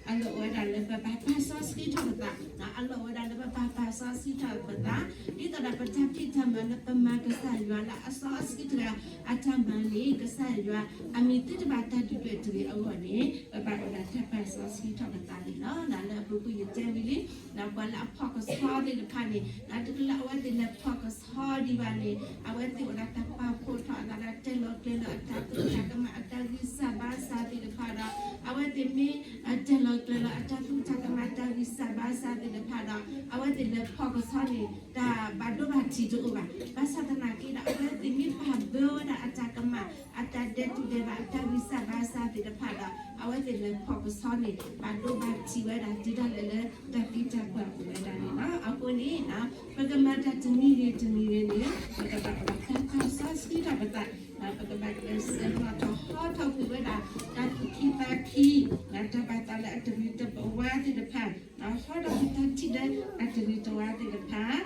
အလီၢ်အိၣ်ဝဲဒၣ်လၢပဘၣ်ပာ်စီဆှံထီၣ်ပသး, အလီၢ်အိၣ်ဝဲဒၣ်လၢပဘၣ်ပာ်စီဆှံထီၣ်ပသး, ဒ်သိးဒီးပတၢ်ဖံးတၢ်မၤလၢပမၤကစၢ်ယွၤလၢအစီဆှံတဂၤအတၢ်မၤန့ၣ် ကစၢ်ယွၤအမံၤသုတဘၣ်တၢ်ဒုၣ်ဒွဲၣ်တဂ့ၤအဂီၢ်န့ၣ် ပဘၣ်အိၣ်ဒီးတၢ်ပာ်စီဆှံထီၣ်ပသးန့ၣ်လီၤ. လၢအပူၤကွံာ်ယတဲဝံၤလံ ပှၤလၢအဖီၣ်ကဆှီသ့ၣ်တဖၣ်န့ၣ် တချုးလၢအဝဲသ့ၣ်လဲၤဖီၣ်ကဆှီဒံးဘၣ်န့ၣ် အဝဲသ့ၣ်အိၣ်ဒီးတၢ်ပာ်ဖှိၣ်ထီၣ်အသးဒီးတဲလီၤကျဲၤလီၤအတၢ်သူၣ်တၢ်ကမၣ်အတၢ်ဂံၢ်စၢ်ဘါစၢ်သ့ၣ်တဖၣ်ဒီး အဝဲသ့ၣ်မ့ၢ်တဲလီၤကျဲၤလီၤအတၢ်သူၣ်တၢ်ကမၣ်တၢ်ဂံၢ်စၢ်ဘါစၢ်သ့ၣ်တဖၣ်ဒီး ဖဲအဝဲသ့ၣ်လဲၤဖီၣ်ကဆှီန့ၣ် တၢ်ဘၣ်ဒိဘၣ်ထံးတအိၣ်ဘၣ်. ဘၣ်ဆၣ်သနာ်က့ဒီး အဝဲသ့ၣ်မ့ၢ်ပာ်ဘၢဝဲဒၣ်အတၢ်ကမၣ်, အတၢ်ဒဲးတူၢ်ဒဲးဘး, အတၢ်ဂံၢ်စၢ်ဘါစၢ်သ့ၣ်တဖၣ်ဒီး အဝဲသ့ၣ်လဲၤဖီၣ်ကဆှီန့ၣ် ဘၣ်ဒိဘၣ်ထံးဝဲဒၣ် တုၤဒၣ်လဲာ်လၢတၢ်သံတၢ်ပှၢ်အိၣ်ဝဲဒၣ်န့ၣ်လီၤ. အဃိန့ၣ် ပကမၤတၢ်တမံၤဂ့ၤတမံၤဂ့ၤန့ၣ် ပကဘၣ်အိၣ်ဒီးတၢ်ပာ်စီဆှံထီၣ်ပသး, ပကဘၣ်ကျဲးစၢးဟီထီၣ်ဟီထီၣ်ကွံာ်ဝဲဒၣ် တၢ်သူၣ်ခံသးခံ, တၢ်ဘၣ်သးလၢအတဂ့ၤတဝါသ့ၣ်တဖၣ်, ဟီထီၣ်ကွံာ်တၢ်ထံၣ်လၢအတဂ့ၤတဝါသ့ၣ်တဖၣ်,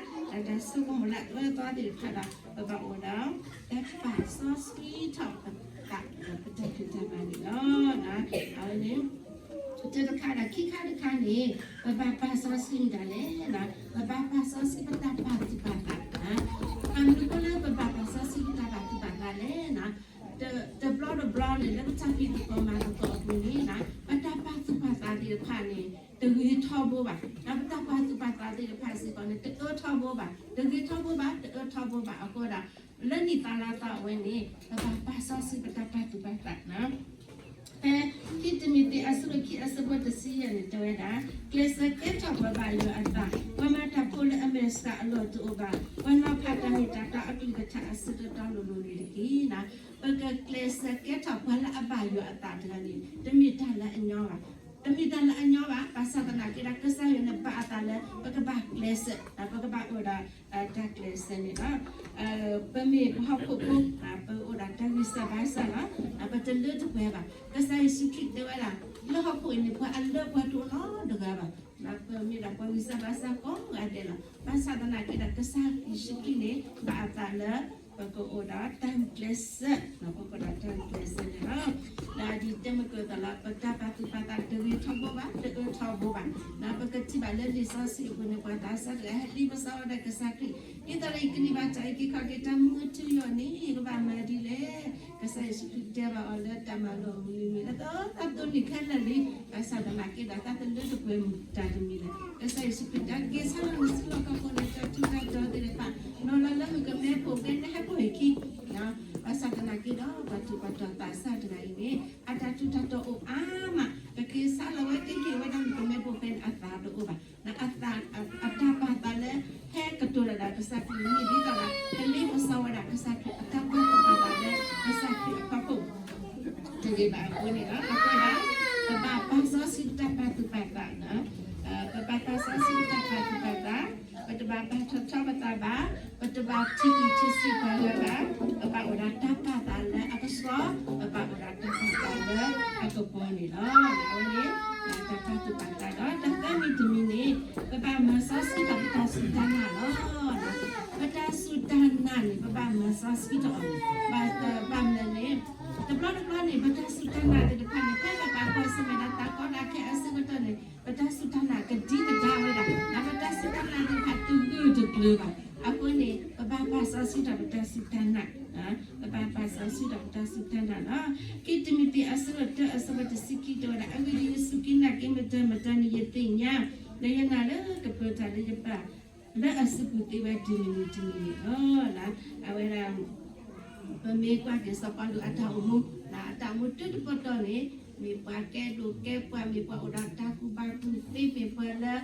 တၢ်ဆိကမိၣ်လၢအအၢအသီသ့ၣ်တဖၣ်ဒီး ပဘၣ်အိၣ်ဒီး တၢ်ပာ်စီဆှံထီၣ်ပသး ပတၢ်ဖံးတၢ်မၤန့ၣ်လီၤ. အဝဲန့ၣ် တၢ်တခါဒီး ခံခါတခါန့ၣ် ပဘၣ်ပာ်စီဆှံမတၤလဲၣ်, ပဘၣ်ပာ်စီဆှံပတၢ်ပာ်သူၣ်ပာ်သး. ဘၣ်မနုၤအဃိလၢပဘၣ်ပာ်စီဆှံပတၢ်ပာ်သူၣ်ပာ်သးလဲၣ်. တဘျီတဘျီန့ၣ် လၢပတၢ်ဖံးသကိးမၤသကိးအပူၤန့ၣ် ပတၢ်ပာ်သူၣ်ပာ်သးသ့ၣ်တဖၣ်န့ၣ် တဂ့ၤထီဘိဘၣ်. ဒီးပတၢ်ပာ်သူၣ်ပာ်သးသ့ၣ်တဖၣ်စ့ၢ်ကီးန့ၣ် တအၢထီဘိဘၣ်, တဂ့ၤထီဘိဘၣ်, တအၢထီဘိဘၣ်အဃိဒီး လၢနံၣ်သီလါသီအဝဲန့ၣ် ပဘၣ်ပာ်စီဆှံပတၢ်ပာ်သူၣ်ပာ်သး. ဖဲခံတံၤမသ့းအဆၢဒိၣ်ခံအဆၢဖိတဆံယဲၢ်န့ၣ် တဲဝဲဒၣ်, ကျဲးစၢးကဲထီၣ်ပှၤဘၣ်ယွၤအသး, ပှၤမၤတၢ်ဖိလၢအမဲာ်ဆှးအလီၢ်တအိၣ်ဘၣ်, ပှၤနီၤဖးတၢ်မ့ၢ်တၢ်တီအကလုၢ်ကထါအဆၢကတီၢ်လိၤလိၤန့ၣ်တက့ၢ်. ပကကျဲးစၢးကဲထီၣ်ပှၤလၢအဘၣ်ယွၤအသးတဂၤန့ၣ် တမ့ၢ်တၢ်လၢအညီဘၣ်. တမ့ၢ်တၢ်လၢအညီဘၣ်. ဘၣ်ဆၣ်သနာ်က့ဒီး ကစၢ်ယွၤန့ၣ်ဘၣ်အသးလၢ ပကဘၣ်ကျဲးစၢး, ပကဘၣ်အိၣ်ဒီး တၢ်ကျဲးစၢးန့ၣ်လီၤ. ပမ့ၢ်ပှၤဟီၣ်ခိၣ်ဖိ, ပအိၣ်ဒီးတၢ်ဂံၢ်စၢ်ဘါစၢ်လီၤ. ပတလၢတပှဲၤဘၣ်. ကစၢ်ယ့ၣ်ၡူးခရံာ်တဲဝဲဒၣ် လၢဟီၣ်ခိၣ်အံၤန့ၣ် ပှၤအလၢပှဲၤတအိၣ်နီတဂၤဘၣ်. ပမ့ၢ်ဒၣ်ပှၤဂံၢ်စၢ်ဘါစၢ်ကိးဂၤဒဲးလီၤ. ဘၣ်ဆၣ်သနာ်က့ဒီး ကစၢ်ယ့ၣ်ၡူးခရံာ်န့ၣ် ဘၣ်အသးလၢ ပကအိၣ်ဒီးတၢ်ဂုာ်ကျဲးစၢး, ပကအိၣ်ဒီးတၢ်ဂုာ်ကျဲးစၢးန့ၣ်လီၤ. ဒီးဒ်တဲမုၢ်ကၢၢ်သးလီၤ ပတၢ်ပာ်သူၣ်ပာ်သးတဂ့ၤထီဘိဘၣ်, တအၢထီဘိဘၣ်. ပကထံၣ်ဘၣ်လၢလံာ်စီဆှံအပူၤန့ၣ် ပှၤသးစၢ်တဂၤဟဲလံပစီဝဲဒၣ်ကစၢ်ခရံာ်, ဒ်သိးဒီးယကန့ၢ်ဘၣ်တၢ်အုၣ်က့ၤခီၣ်က့ၤ တၢ်မူအထူအယိာ်န့ၣ် ယကဘၣ်မၤဒ်လဲၣ်. ကစၢ်ယ့ၣ်ၡူးခရံာ်တဲဘၣ်အီၤလၢတၢ်မၤလိာ်အမုၢ်နံၤမ့ၢ်လၢ တၢ်သိၣ်န့ၢ်ခဲလၢာ်လံ. ဘၣ်ဆၣ်သနာ်က့ဒီး တၢ်တလၢတပှဲၤမုၢ်တၢ်တမံၤလၢၤ. ကစၢ်ယ့ၣ်ၡူးခရံာ်တဲ က့ၤဆါလီၤနစုလီၢ်ခီၣ်ခိၣ် နတၢ်ထူးတၢ်တီၤသ့ၣ်တဖၣ်, နီၤလီၤလၢမုၣ်ကမဲဖိဖဲနဟဲပိာ်အခံ ဘၣ်ဆၣ်သနာ်က့ဒီး ပှၤထူးပှၤတီၤသးစၢ်တဂၤအံၤန့ၣ် အတၢ်ထူးတၢ်တီၤအိၣ်အါမး, ကက့ၤဆါလီၤဝဲ ကက့ၤဝဲဒၣ်မုၣ်ကမဲဖိဖဲန့ၣ်အသးတအိၣ်ဘၣ်. အတၢ်ပာ်သးလၢ ဟဲကတိၤတၢ်ဒီးကစၢ်ခရံာ်န့ၣ် ဒ်သိးဒီး ကလ့ပစီဝဲဒၣ်ကစၢ်ခရံာ် အတၢ်ပာ်သးလၢ ကစၢ်ခရံာ်အဖီခိၣ် တဂ့ၤဘၣ်အဃိန့ၣ်လီၤ. အဃိဒီး ပဘၣ်ပာ်စီဆှံပတၢ်ပာ်သူၣ်ပာ်သး, ပဘၣ်ပာ်စီဆှံပတၢ်ပာ်သူၣ်ပာ်သး, ပတဘၣ်ပာ်ထီၣ်ထီပသးဘၣ်, ပတဘၣ်ထံၣ်အံၣ်ထံၣ်ဆံးပှၤဂၤဘၣ်, ပဘၣ်အိၣ်ဒီးတၢ်ပာ်သးလၢအကဆှီ, ပဘၣ်အိၣ်ဒီးတၢ်ပာ်သးလၢအကပီၤန့ၣ်လီၤ. အဝဲန့ၣ် တၢ်ပာ်သူၣ်ပာ်သးဒီး တၢ်သၢမံၤတမံၤန့ၣ် ပဘၣ်မၤစီဆှံထီၣ်ပတၢ်စူၢ်တၢ်နာ်လီၤ. ပတၢ်စူၢ်တၢ်နာ်န့ၣ် ပဘၣ်မၤစီဆှံထီၣ်အီၤန့ၣ် ဘၣ်မနုၤလဲၣ်န့ၣ် တဘျီတဘျီန့ၣ် ပတၢ်စူၢ်တၢ်နာ်သ့ၣ်တဖၣ်န့ၣ် ဖဲပဘၣ်ကွၢ်ဆၢၣ်မဲာ်ဒီးတၢ်ကီတၢ်ခဲအဆၢကတီၢ်န့ၣ် ပတၢ်စူၢ်တၢ်နာ်ကဒံကဒါဝဲဒၣ်, ဒီးပတၢ်စူၢ်တၢ်နာ်သ့ၣ်တဖၣ်တဂၢၢ်တကျၢၤဘၣ်. အဃိန့ၣ် ပဘၣ်ပာ်စီဆှံထီၣ်ပတၢ်စူၢ်တၢ်နာ်, ပဘၣ်ပာ်စီဆှံထီၣ်ပတၢ်စူၢ်တၢ်နာ်လီၤ. ခံတံၤမသ့းအဆၢဒိၣ်တၢအဆၢဖိတဆံခံတဲဝဲဒၣ်, အဂ့ၢ်ဒ်အံၤ ယစူၢ်က့ၤနာ်က့ၤမတၤမတၤန့ၣ် ယသ့ၣ်ညါ, ဒီးယနာ်လၢကပၢၤတၢ်လၢယပၢ် လၢအစုပူၤသ့ဝဲတမံၤန့ၣ်တမံၤန့ၣ်လီၤ. အဝဲဒၣ် ပမ့ၢ်ကွၢ်က့ၤစီၤပီလူးအတၢ်အိၣ်မူ, အတၢ်အိၣ်မူတုၤတပတီၢ်န့ၣ် မ့ၢ်ပှၤကဲဒိၣ်ကဲပှၢ်, မ့ၢ်ပှၤအိၣ်ဒီးတၢ်ကူၣ်ဘၣ်ကူၣ်သ့, မ့ၢ်ပှၤလၢ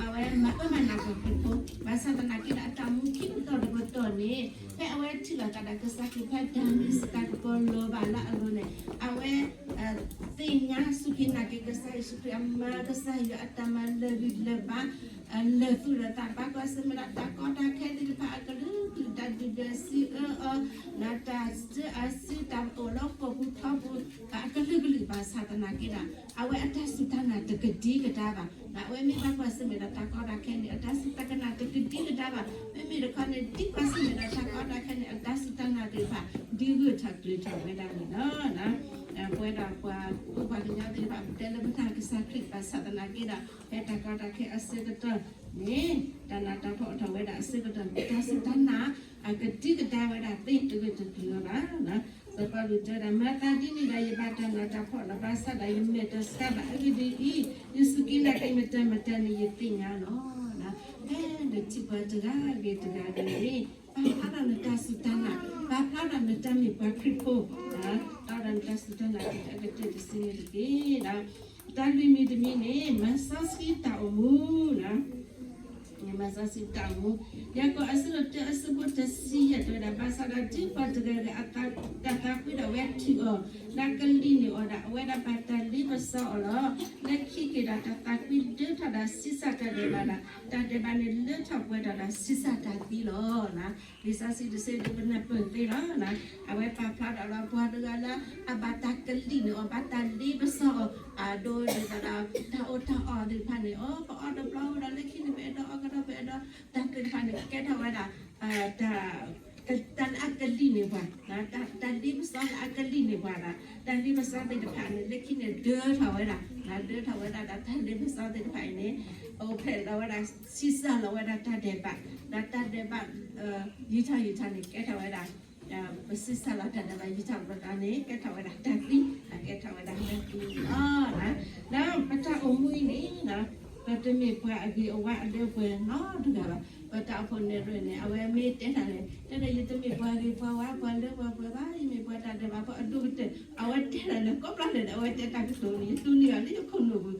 အဝဲမၤအၢမၤနးက့ၤခရံာ်ဖိ, ဘၣ်ဆၣ်သနာ်က့ဒီး အတၢ်အိၣ်မူခံပတီၢ်တပတီၢ်န့ၣ် ဖဲအဝဲထံၣ်လိာ်သးဒီးကစၢ်ခရံာ်ဖဲတၢ်မံၤစတၢ်ကပီၤလီၤဘၣ်လၢအလိၤန့ၣ် အဝဲ သ့ၣ်ညါစူၢ်က့ၤနာ်က့ၤကစၢ်ယ့ၣ်ၡူးခရံာ်, အမၤကစၢ်ယွၤအတၢ်မၤလၢာ်ဂံၢ်လၢာ်ဘါ, လၢာ်သူၣ်လၢာ်သးဘၣ်, ကွၢ်ဆၢၣ်မဲာ်ဒီးတၢ်ကီတၢ်ခဲသ့ၣ်တဖၣ်အကလုာ်ကလုာ်, တၢ်ဒုၣ်ဒွဲၣ်စံးအၢအီၤ, ဒီးတၢ်စၢအစုတၢ်အိၣ်လၢဃိာ်ပူၤထီပူၤ အကလုာ်ကလုာ်, ဘၣ်ဆၣ်သနာ်က့ဒီး အဝဲအတၢ်စူၢ်တၢ်နာ်တကဒံကဒါဘၣ်. အဝဲမ့ၢ်ဘၣ်ကွၢ်ဆၢၣ်မဲာ်ဒီးတၢ်ကီတၢ်ခဲန့ၣ် အတၢ်စူၢ်တၢ်နာ်တကဒံကဒါဘၣ်. မ့မ့ၢ်တခီန့ၣ် ဒ်ကွၢ်ဆၢၣ်မဲာ်ဒီးတၢ်ကီတၢ်ခဲန့ၣ် အတၢ်စူၢ်တၢ်နာ်သ့ၣ်တဖၣ် ဒုးဂၢၢ်ထီၣ်ကျၢၤထီၣ်ဝဲဒၣ်န့ၣ်လီၤ. ပဝဲဒၣ်ပှၤဖိပှၤကညီသ့ၣ်တဖၣ် ပတဲလၢပနာ်ကစၢ်ခရံာ် ဘၣ်ဆၣ်သနာ်က့ဒီး ဖဲတၢ်ကီတၢ်ခဲအဆၢကတီၢ်န့ၣ် တၢ်နးတၢ်ဖှီၣ်အိၣ်ထီၣ်ဝဲဒၣ်အဆၢကတီၢ်န့ၣ် တၢ်စူၢ်တၢ်နာ် အကဒံကဒါဝဲဒၣ်သ့တဂ့ၤတကျၢၤဘၣ်. စီၤပီလူးတဲဝဲဒၣ် မၤသးဒ်န့ၣ်ဒီး ယဘၣ်တၢ်နးတၢ်ဖှီၣ်လီၤ. ဘၣ်ဆၣ်ဒီးယမဲာ်တဆှးဘၣ်. အဂ့ၢ်ဒ်အံၤ, ယစူၢ်က့ၤနာ်က့ၤမတၤမတၤန့ၣ် ယသ့ၣ်ညါလီၤ. ဖဲနထံၣ်ပှၤတဂၤဂ့ၤတဂၤဂ့ၤန့ၣ် ပာ်ဖျါထီၣ်နတၢ်စူၢ်တၢ်နာ်, ပာ်ဖျါထီၣ်နတၢ်မ့ၢ်ပှၤခရံာ်ဖိ, ပာ်ဖျါထီၣ်နတၢ်စူၢ်တၢ်နာ်ကတၢၢ်တစံးန့ၣ်တက့ၢ်. ဒီးတၢ်လွံၢ်မံၤတမံၤန့ၣ် မၤစီဆှံတၢ်အိၣ်မူလီၤ. စီဆှံတၢ်အိၣ်မူ, ယၤကိာ်အဆၢဒိၣ်တၢအဆၢဖိတဆံယဲၢ်တဲဝဲဒၣ်, ဘၣ်ဆၣ်ဒီးတုၤပှၤတဂၤဂၤအတၢ်သးကွံဒီးအဝဲထုးအီၤ, ဒီးကလံၣ်န့ၢ်အီၤဒီး အဝဲဒၣ်ဘၣ်တၢ်လ့ပစီအီၤလီၤ. လၢခံက့ၤဒီးတၢ်သးကွံဒၢထီၣ်ဒီးဆံးစၢ်တၢ်ဒဲးဘးဒီး တၢ်ဒဲးဘးန့ၣ်လၢထီၣ်ပှဲၤထီၣ်ဒီးဆံးစၢ်တၢ်သံလီၤ. လံာ်စီဆှံတဆၢဒိၣ်ပနၢ်ပၢၢ်သ့လီၤ. အဝဲပာ်ဖျါဒီးလၢပှၤတဂၤလၢ အဘၣ်တၢ်ကလံၣ်န့ၢ်အီၤ ဘၣ်တၢ်လ့ပစီအီၤ, အဒိဒ်သိးဒီး တၢ်အိၣ်တၢ်အီသ့ၣ်တဖၣ်န့ၣ် အိၣ်ပအီၣ်တဘျီဝဲဒီး လၢခံန့ၣ် ပအဲၣ်ဒိးအီကဒီး ပအဲၣ်ဒိး တၢ်သ့ၣ်တဖၣ်န့ၣ် ကဲထီၣ်ဝဲဒၣ် တၢ်လၢအကလံၣ်န့ၢ်ပှၤ, တၢ်လ့ပစီလၢအကလံၣ်န့ၢ်ပှၤဒီး တၢ်လ့ပစီသ့ၣ်တဖၣ်န့ၣ် လၢခံန့ၣ်ဒၢထီၣ်ဝဲဒၣ်, ဒၢထီၣ်ဝဲဒၣ်ဒီးတၢ်လ့ပစီသ့ၣ်တဖၣ်အံၤန့ၣ် အိၣ်ဖျဲၣ်လီၤဝဲဒၣ် ဆံးစၢ်လီၤဝဲဒၣ်တၢ်ဒဲးဘး, ဒီးတၢ်ဒဲးဘး ယံာ်ထီၣ်ယံာ်ထီၣ်န့ၣ် ကဲထီၣ်ဝဲဒၣ် ပဆံးစၢ်လီၤတၢ်ဒဲးဘး ယံာ်ထီၣ်ပသးန့ၣ် ကဲထီၣ်ဝဲဒၣ်တၢ်သံ, ကဲထီၣ်ဝဲဒၣ်တၢ်သံလီၤ. ဒီးပတၢ်အိၣ်မူအံၤန့ၣ် ပတမ့ၢ်ပှၤအဂ့ၤအဝါအလၢပှဲၤနီတဂၤဘၣ်. ပတၢ်အိၣ်ဖှိၣ်နဲၣ်ရွဲၣ်န့ၣ် အဝဲမ့ၢ်တဲတၢ်န့ၣ် တဲဒီး ယတမ့ၢ်ပှၤဂ့ၤပှၤဝါ ပှၤလၢပှဲၤပှဲၤဘၣ်, ယမ့ၢ်ပှၤတၢ်ဒဲးဘးဖိအဒိၣ်ကတၢၢ်, အဝဲတဲတၢ်န့ၣ် ကိးဘျီလဲၣ်န့ၣ် အဝဲတဲတၢ်ကတိၤန့ၣ် ယတူၢ်န့ၢ်အီၤလၢယခိၣ်နူာ်ပူၤ,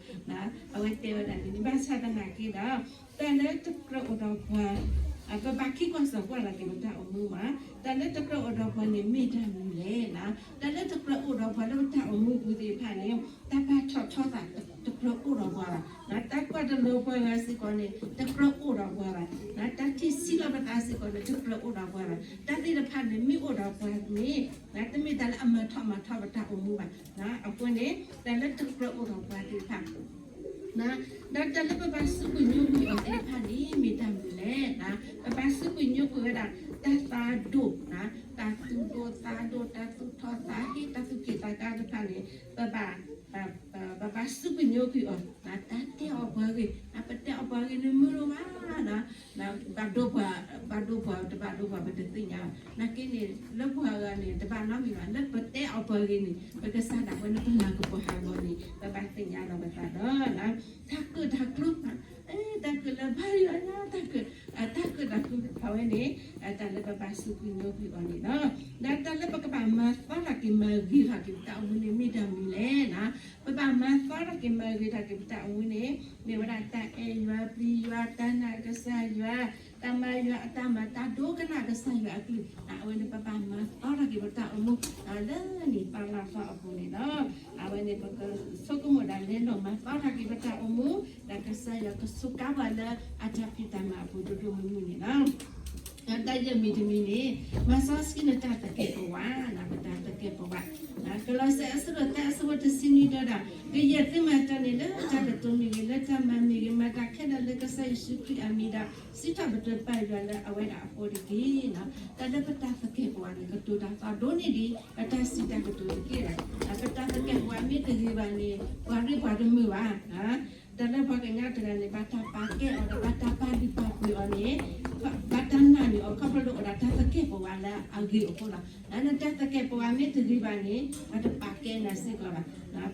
အဝဲတဲဝဲဒၣ်န့ၣ် ဘၣ်ဆၣ်သနာ်က့ဒီး တၢ်လၢတကြၢးအိၣ်ဒီးပှၤ ပဘၣ်ခံကွၢ်စိာ်ကွၢ်လီၤက့ၤပတၢ်အိၣ်မူမး, တၢ်လၢတကြၢးအိၣ်ဒီးပှၤန့ၣ် မ့ၢ်တၢ်မနုၤလဲၣ်. တၢ်လၢတကြၢးအိၣ်ဒီးပှၤလၢပတၢ်အိၣ်မူပူၤသ့ၣ်တဖၣ်န့ၣ် တၢ်ပာ်ထီၣ်ထီသးတကြၢးအိၣ်ဒီးပှၤဘၣ်, တၢ်ကွၢ်တလီၤပှၤဂၤစ့ၢ်ကီးန့ၣ် တကြၢးအိၣ်ဒီးပှၤဘၣ်, တၢ်ထံၣ်ဆံးလီၤပသးစ့ၢ်ကီးန့ၣ် တကြၢးအိၣ်ဒီးပှၤဘၣ်. တၢ်သ့ၣ်တဖၣ်န့ၣ် မ့ၢ်အိၣ်ဒီးပှၤန့ၣ် တမ့ၢ်တၢ်လၢအမၤထီၣ်မၤထီပတၢ်အိၣ်မူဘၣ်. အဃိန့ၣ် တၢ်လၢတကြၢးအိၣ်ဒီးပှၤသ့ၣ်တဖၣ် ဒီးတၢ်လၢပဘၣ်စူးကွံာ်ညိကွံာ်အီၤသ့ၣ်တဖၣ်န့ၣ် မ့ၢ်တၢ်မနုၤလဲၣ်. ပဘၣ်စူးကွံာ်ညိကွံာ်ဝဲဒၣ် တၢ်သးဒိၣ်, တၢ်သူၣ်ဒိၣ်သးဒိၣ်, တၢ်သူၣ်ထီၣ်သးဟ့, တၢ်သူၣ်က့ၣ်သးကါတဖၣ်န့ၣ် ပဘၣ် ပဘၣ်စူးကွံာ်ညိကွံာ်အီၤ, တၢ်တဲအီၣ်ပှၤဂ့ၢ်, ပတဲအီၣ်ပှၤဂ့ၢ်န့ၣ်မုာ်ဒိၣ်မး, ဘၣ်ဒိပှၤ, ဘၣ်ဒိပှၤတဘၣ်ဒိပှၤ ပတသ့ၣ်ညါဘၣ်. နာ်က့န့ၣ် လၢပှၤဂၤန့ၣ် တဘၣ်နီတမံၤဘၣ်, လၢပတဲအီၣ်ပှၤဂ့ၢ်န့ၣ် ပကစၢ်ဒၣ်ဝဲလၢပနၢ်ကပီၤဟးဂီၤန့ၣ် ပဘၣ်သ့ၣ်ညါလီၤပသးဒီး တၢ်ကၢၣ်တၢ်ကျူ, တၢ်ကၢၣ်လၢဘါယွၤညါ, တၢ်ကၢၣ်, တၢ်ကၢၣ်တၢ်ကျူအဝဲန့ၣ် တၢ်လၢပဘၣ်စူးကွံာ်ညိကွံာ်အီၤန့ၣ်လီၤ. ဒီးတၢ်လၢပကဘၣ်မၤသီထီၣ်က့ၤမၤဂ့ၤထီၣ်က့ၤပတၢ်အိၣ်မူန့ၣ် မ့ၢ်တၢ်မနုၤလဲၣ်. ပဘၣ်မၤသီထီၣ်က့ၤမၤဂ့ၤထီၣ်က့ၤပတၢ်အိၣ်မူန့ၣ် မ့ၢ်ဝဲဒၣ်တၢ်အဲၣ်ယွၤပျံၤယွၤ, တၢ်နာ်ကစၢ်ယွၤ, တၢ်မၤယွၤအတၢ်မၤ, တၢ်ဒိကနၣ်ကစၢ်ယွၤအကလုၢ်, အဝဲန့ၣ်ပဘၣ်မၤသီထီၣ်က့ၤပတၢ်အိၣ်မူ လၢနံၣ်သီလါသီအပူၤန့ၣ်လီၤ. အဝဲန့ၣ်ပကဆိကမိၣ်ဒၣ်လဲာ်လီၤ မၤသီထီၣ်က့ၤပတၢ်အိၣ်မူ, ဒီးကစၢ်ယွၤကစူးကါပှၤလၢအတၢ်ဖံးတၢ်မၤအပူၤဒိၣ်ဒိၣ်မုၢ်မုၢ်န့ၣ်လီၤ. တၢ်ယဲၢ်မံၤတမံၤန့ၣ် မၤစီဆှံနတၢ်သကဲာ်ပဝး, ပတၢ်သကဲာ်ပဝး, ကလီးစဲအဆၢဒိၣ်သၢအဆၢဖိတဆံနွံတဲဒၣ်, ကယဲၢ်သုမၤတၢ်န့ၣ် လၢတၢ်ကတိၤမ့ၢ်ဂ့ၤ, လၢတၢ်မၤမ့ၢ်ဂ့ၤ, မၤတၢ်ခဲလၢာ်လၢကစၢ်ယ့ၣ်ၡူးခရံာ်အမံၤဒီး စံးထီၣ်ပတြၢၤပၢ်ယွၤလၢအဝဲဒၣ်အဃိတက့ၢ်. တၢ်လၢပတၢ်သကဲာ်ပဝးန့ၣ် ကတိၤတၢ်သီဒိၣ်န့ၢ်ဒံး ပတၢ်စံးတၢ်ကတိၤတက့ၢ်. ပတၢ်သကဲာ်ပဝးမ့ၢ်တဂ့ၤဘၣ်န့ၣ် ပှၤရ့ပှၤတမုာ်ဘၣ်. တၢ်လၢပှၤကညီတဂၤန့ၣ် ဘၣ်တၢ်ပာ်ကဲအီၤဒီး ဘၣ်တၢ်ပာ်လုၢ်ပာ်ပှ့ၤအီၤန့ၣ် ဘၣ်တၢ်နာ်န့ၢ်အီၤ ခီဖျိလၢအိၣ်ဒီးတၢ်သကဲာ်ပဝးလၢအဂ့ၤအဃိလီၤ. နတၢ်သကဲာ်ပဝးမ့ၢ်တဂ့ၤဘၣ်န့ၣ် ပှၤတပာ်ကဲနၤစ့ၢ်ကီးဘၣ်.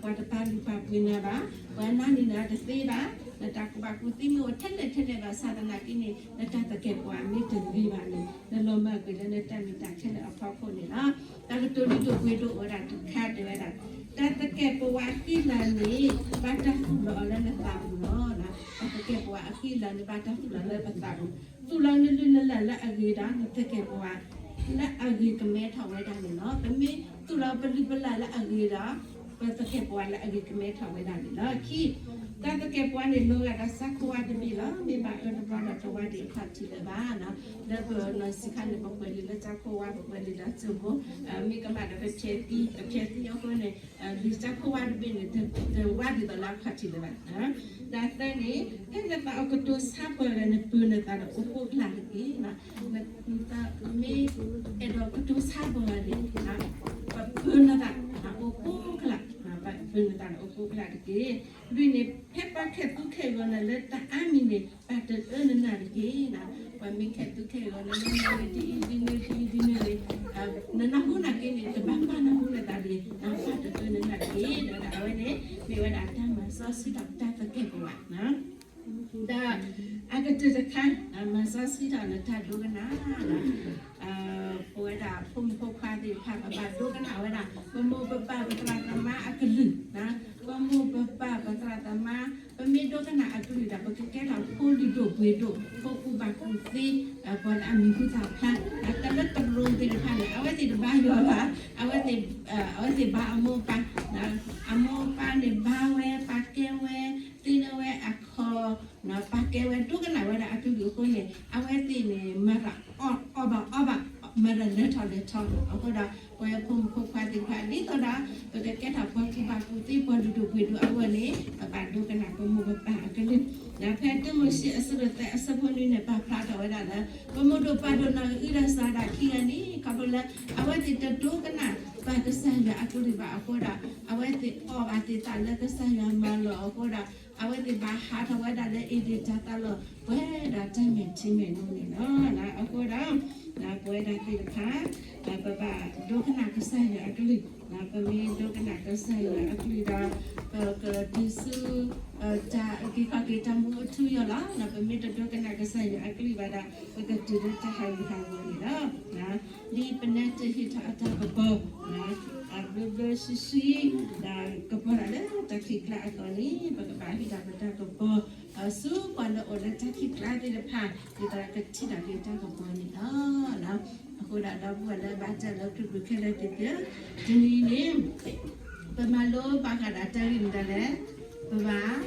ပှၤတပာ်လုၢ်ပာ်ပှ့ၤနၤဘၣ်, ပှၤနာ်န့ၢ်နၤတသ့ဘၣ်, နတၢ်ကူၣ်ဘၣ်ကူၣ်သ့မ့ၢ်အိၣ်ထဲလဲၣ်ထဲလဲၣ်ဘၣ်ဆၣ်သနာ်က့န့ၣ် နတၢ်သကဲာ်ပဝးမ့ၢ်တဂ့ၤဘၣ်န့ၣ် နလီၤမၢ်ကွံာ်လၢနတၢ်မ့ၢ်တၢ်ထဲလဲၣ်အဖီခိၣ်န့ၣ်လီၤ. တၢ်ကတိၤဒိၣ်ဒိၣ်ပှ့ၤဒိၣ်အိၣ်ဝဲဒၣ်တခါတဲဝဲဒၣ် တၢ်သကဲာ်ပဝးအဃံအလၤန့ၣ် ဘၣ်တၢ်သူၣ်လီၤအီၤလၢနသးပူၤလီၤ. တၢ်သကဲာ်ပဝးအဃံအလၤန့ၣ် ဘၣ်တၢ်သူၣ်လီၤလၢပသးပူၤ, သူၣ်လီၤနလုၢ်နလၢ်လၢအဂ့ၤဒီး နသကဲာ်ပဝး လၢအဂ့ၤကမဲထီၣ်ဝဲဒၣ်န့ၣ်လီၤ. ပမ့ၢ်သူၣ်လီၤပလုၢ်ပလၢ်လၢအဂ့ၤဒီး ပသကဲာ်ပဝးလၢအဂ့ၤကမဲထီၣ်ဝဲဒၣ်န့ၣ်လီၤ. ခံ, တၢ်သကဲာ်ပဝးန့ၣ် လီၤဂာ်ဒီးစးခိဝါတဘ့ၣ်လီၤ. မ့ၢ်ဘၣ်အၢတဘျီဒီးတဝါဒံးအခီၣ်ထံးလၢၤဘၣ်. လၢပနီၢ်ဆံးခါန့ၣ် ပကွဲးလံာ်လၢစးခိဝါ ပကွဲးလံာ်လၢစၢဘိ, မ့ၢ်ကမၣ်ဒီးပဖျဲးသံ, ပဖျဲးသံအဃိန့ၣ် လံာ်စးခိဝါတဘ့ၣ်န့ၣ် တဝါဒ်သိးလၢအခီၣ်ထံးလၢၤဘၣ်. တၢ်သၢန့ၣ် ဖဲနသးအိၣ်ကတိၤဆါပှၤဂၤန့ၣ် ပၢၤနသးဒီးအိၣ်ကိးကလာ်တက့ၢ်. မ့ၢ်အဲၣ်ဒိးကတိၤဆါပှၤဂၤန့ၣ် ပၢၤနသး အိၣ်ကိးကလာ်, ပၢၤနသးဒီးအိၣ်ကိးကလာ်တက့ၢ်. လွံၢ်န့ၣ် ဖဲပှၤခဲသူခဲဂီၤနၤလၢတၢ်အါမံၤန့ၣ် ပာ်တအၢနနၢ်တက့ၢ်. ပှၤမ့ၢ်ခဲသူခဲဂီၤနၤလၢနၤလၢဒ်အံၤဒ်န့ၣ်ဒ်အံၤဒ်န့ၣ်န့ၣ် နနၢ်ဟူနာ်က့န့ၣ် တဘၣ်ပာ်နၢ်ဟူနသးတဂ့ၤ, ပာ်တအၢနနၢ်တက့ၢ်. ဒီးအဝဲန့ၣ် မ့ၢ်ဝဲဒၣ်တၢ်မၤစီဆှံထီၣ်တၢ်သကဲာ်ပဝး ဒီးအကတၢၢ်တခါ မၤစီဆှံထီၣ်နတၢ်ဒိကနၣ်, ပဝဲဒၣ်ဖိမုၣ်ဖိခွါသ့ၣ်တဖၣ် ပဘၣ်ဒိကနၣ်ဝဲဒၣ် ပမိၢ်ပပၢ်ပသရၣ်သမါအကလုၢ်, ပမိၢ်ပပၢ်ပသရၣ်သမါ, ပမ့ၢ်ဒိကနၣ်အကလုၢ်ဒီး ပကကဲထီၣ်ဖိလုၢ်ဒိၣ်ပှ့ၤဒိၣ်, ဖိ ပှၤကူၣ်သ့, ပှၤလၢအမံၤဟူသၣ်ဖျါ, တၢ်လၢတရူးသ့ၣ်တဖၣ်န့ၣ် အဝဲသ့ၣ်တဘါယွၤဘၣ်, အဝဲသ့ၣ်, အဝဲသ့ၣ်ဘါအမိၢ်အပၢ်, အမိၢ်အပၢ်န့ၣ်ဘါဝဲ, ပာ်ကဲဝဲ, သ့ၣ်နီၣ်ဝဲအခီၣ်, ပာ်ကဲဝဲဒိကနၣ်ဝဲဒၣ်အကလုၢ်အဃိန့ၣ် အဝဲသ့ၣ်န့ၣ် မၤတၢ်အီၣ်ဘၣ်အီဘၣ်, မၤတၢ်လဲၤထီၣ်လဲၤထီ, အဃိဒီး ပဝဲဖိမုၣ်ဖိခွါသ့ၣ်တဖၣ် ဒ်သိးဒီး ပကကဲထီၣ်ပှၤကူၣ်ဘၣ်ကူၣ်သ့ ပှၤလုၢ်ဒိၣ်ပှ့ၤဒိၣ်အဂီၢ်န့ၣ် ပဘၣ်ဒိကနၣ်ပမိၢ်ပပၢ်အကလုၢ်, ဒီးဖဲတၢမိၤၡ့အဆၢဒိၣ်သၢအဆၢဖိနွံန့ၣ် ပာ်ဖျါထီၣ်ဝဲဒၣ်လၢ ပမိၢ်ဒိၣ်ပၢ်ဒိၣ်နီၢ်ဂ့ၤ အုၣ်ဒီးစၤဒၣ်ခံဂၤန့ၣ် ခီဖျိလၢ အဝဲသ့ၣ်တဒိကနၣ်ဘၣ်ကစၢ်ယွၤအကလုၢ်ဘၣ်အဃိဒီး အဝဲသ့ၣ်အီၣ်ဘၣ်သ့ၣ်သးလၢကစၢ်ယွၤမၤလီၢ်အဃိဒီး အဝဲသ့ၣ်ဘၣ်ဟးထီၣ်ဝဲဒၣ်လၢအ့ၤဒ့ၣ်တၢ်သးလီၢ် ပှဲၤဒီးတၢ်မဲာ်ထံမဲာ်နိန့ၣ်လီၤ. အဃိဒီး ပဝဲဒၣ်သ့ၣ်တဖၣ် ပဘၣ်ဒိကနၣ်ကစၢ်ယွၤအကလုၢ်, ပမ့ၢ်ဒိကနၣ်ကစၢ်ယွၤအကလုၢ်ဒီး ပကတုၤဆူ တၢ်အုၣ်က့ၤခီၣ်က့ၤတၢ်မူအထူအယိာ်လီၤ. ပမ့ၢ်တဒိကနၣ်ကစၢ်ယွၤအကလုၢ်ဘၣ်ဒီး ပကတုၤလၢတၢ်ဟးဂူာ်ဟးဂီၤန့ၣ်လီၤ. ဒ်ပနဲတ့ၢ်ဟ့ၣ်ထီၣ်အတၢ်ကပီၤ အဘျၢဘျၢဆှံဆှံ ဒီးကပီၤတၢ်လၢတၢ်ခံးကျါအသိးန့ၣ် ပကဘၣ်ဟ့ၣ်ထီၣ်ပတၢ်ကပီၤ ဆူပှၤလၢအိၣ်လၢတၢ်ခံးကျါသ့ၣ်တဖၣ် ဒ်သိးကထံၣ်ဘၣ်က့ၤတၢ်ကပီၤန့ၣ်လီၤ. အဃိဒီးဒီပုၢ်ဝဲၢ်လၢဘၣ်တၢ်လၢခရံာ်ပူၤခဲလၢာ်သ့ၣ်ဧၢ, တနံၤအံၤန့ၣ် ပမၤလိဘၣ်ဃးဒီးတၢ်ဂ့ၢ်မနုၤလဲၣ်, ပဘၣ်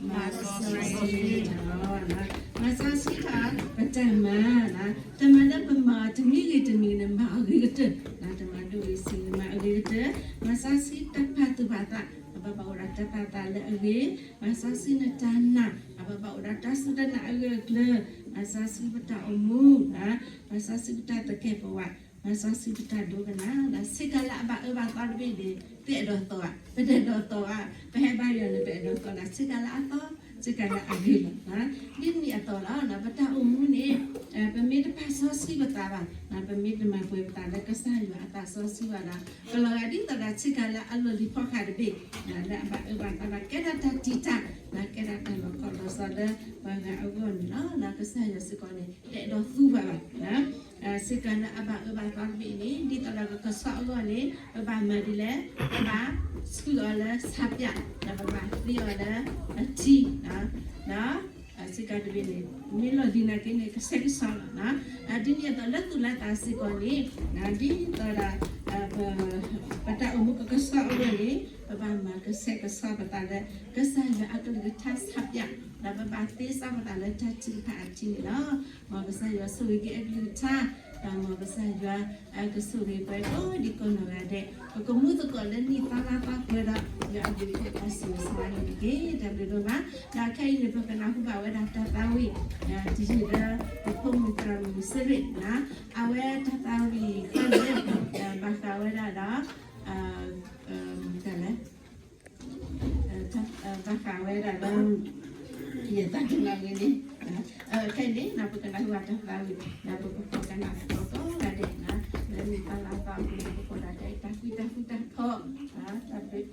မၤစီဆှံထီၣ်, မၤစီဆှံထီၣ် ပတၢ်မၤ, တၢ်မၤလၢပမၤတမံၤဂ့ၤတမံၤန့ၣ် မၤအဂ့ၤကတၢၢ်, တၢ်မၤဒိၣ်ဂ့ၤဆံးဂ့ၤ မၤအဂ့ၤကတၢၢ်, မၤစီဆှံတၢ်ပာ်သူၣ်ပာ်သး, ပဘၣ်အိၣ်ဒီးတၢ်ပာ်သးလၢအဂ့ၤ, မၤစီဆှံနတၢ်နာ်, ပဘၣ်အိၣ်ဒီးတၢ်စူၢ်တၢ်နာ်အဂၢၢ်အကျၢၤ, မၤစီဆှံပတၢ်အိၣ်မူ, မၤစီဆှံပတၢ်သကဲာ်ပဝး, မၤစီဆှံပတၢ်ဒိကနၣ်, ဆ့ကၤလၢအဘၣ်အၢဘၣ်သီတဘ့ၣ်န့ၣ် ပအဲၣ်ဒိးသီဧါ, ပတအဲၣ်ဒိးသီဧါ, ပဟဲဘါယွၤန့ၣ် ပအဲၣ်ဒိးသီဒၣ် ဆ့ကၤလၢအသီ, ဆ့ကၤလၢအဂ့ၤလီၤ. ဒ်န့ၣ်အသိးလီၤ, ပတၢ်အိၣ်မူန့ၣ် ပမ့ၢ်တပာ်စီဆှံပသးဘၣ်, ပမ့ၢ်တမၤပှဲၤပသးလၢကစၢ်ယွၤအသးစီဆှံဘၣ်ဒီး ကလီၤဂာ်ဒ်သိးဒီးဆ့ကၤလၢအလီၢ်လံၤဖီဃာ်တဘ့ၣ်, လၢအဘၣ်အၢဘၣ်သီဘၣ် ကဲထီၣ်တၢ်တံာ်တာ်, ကဲထီၣ်တၢ်လီၤခီလီၤစီၤလၢပှၤဂၤအဂီၢ်န့ၣ်လီၤ. ကစၢ်ယွၤစ့ၢ်ကီးန့ၣ် တအဲၣ်ဒိးသူဘၣ်ဘၣ် ဆ့ကၤလၢအဘၣ်အၢဘၣ်သီတဘ့ၣ်န့ၣ် ဒ်သိးဒီးကကဆှီအဂီၢ်န့ၣ် ပဘၣ်မၤဒ်လဲၣ်, ပဘၣ်ဆှုအီၤလၢဆးပၠး, ဒီးပဘၣ်သ့အီၤလၢအထံ, ဒီးဆ့ကၤတဘ့ၣ်န့ၣ် မ့ၢ်လီၢ်လံၤနာ်က့န့ၣ် ကဆှဲကဆှီလီၤ. ဒ်န့ၣ်အသိးလၢသူၣ်လၢသးစ့ၢ်ကီးန့ၣ် ဒ်သိးဒီး ပတၢ်အိၣ်မူကကဆှီအဂီၢ်န့ၣ် ပဘၣ်မၤကဆှဲကဆှီပသးလၢ ကစၢ်ယွၤအကလုၢ်ကထါဆးပၠး, ဒီးပဘၣ်သ့စီပသးလၢတၢ်ထုကဖၣ်အထံန့ၣ်လီၤ. မ်ကစၢ်ယွၤဆိၣ်ဂ့ၤက့ၤအကလုၢ်ကထါ, ဒီးမ်ကစၢ်ယွၤကဆိၣ်ဂ့ၤပှၤကိးဒံကိးနီၢ်ဂၤဒဲး, ပကမူသကိးလၢနံၣ်သီလါသီပှဲၤဒီး ယွၤအကလုၢ်ကထါတၢ်ဆိၣ်ဂ့ၤဆိၣ်ဝါန့ၣ်တက့ၢ်. တၢ်ဘျုးဒိၣ်မး, ဒီးခဲအံၤန့ၣ် ပကနၢ်ဟူဘၣ်ဝဲဒၣ်တၢ်သးဝံၣ် တယုၢ်လၢ ပဖိမုၣ်သရၣ်မုၣ်စရ့ၣ်, အဝဲတၢ်သးဝံၣ်ခီန့ၣ် ဘၣ်ဃးဝဲဒၣ်ဒီး တၢ်လဲၣ် ဘၣ်ဃးဝဲဒၣ်လၢ ယသးတမၤဝံၤန့ၣ်, ခဲအံၤန့ၣ် ပကနၢ်ဟူဘၣ်တၢ်သးဝံၣ် ဒီးပကဖီၣ်ကနၣ်သကိးကိးဂၤဒဲး, လၢနံၣ်သီလါသီအပူၤန့ၣ် ပကဖီၣ်ဒၣ်တၢ်အဲၣ်တၢ်ကွံတၢ်ဃူတၢ်ဖိး, တၢ်ဘျုး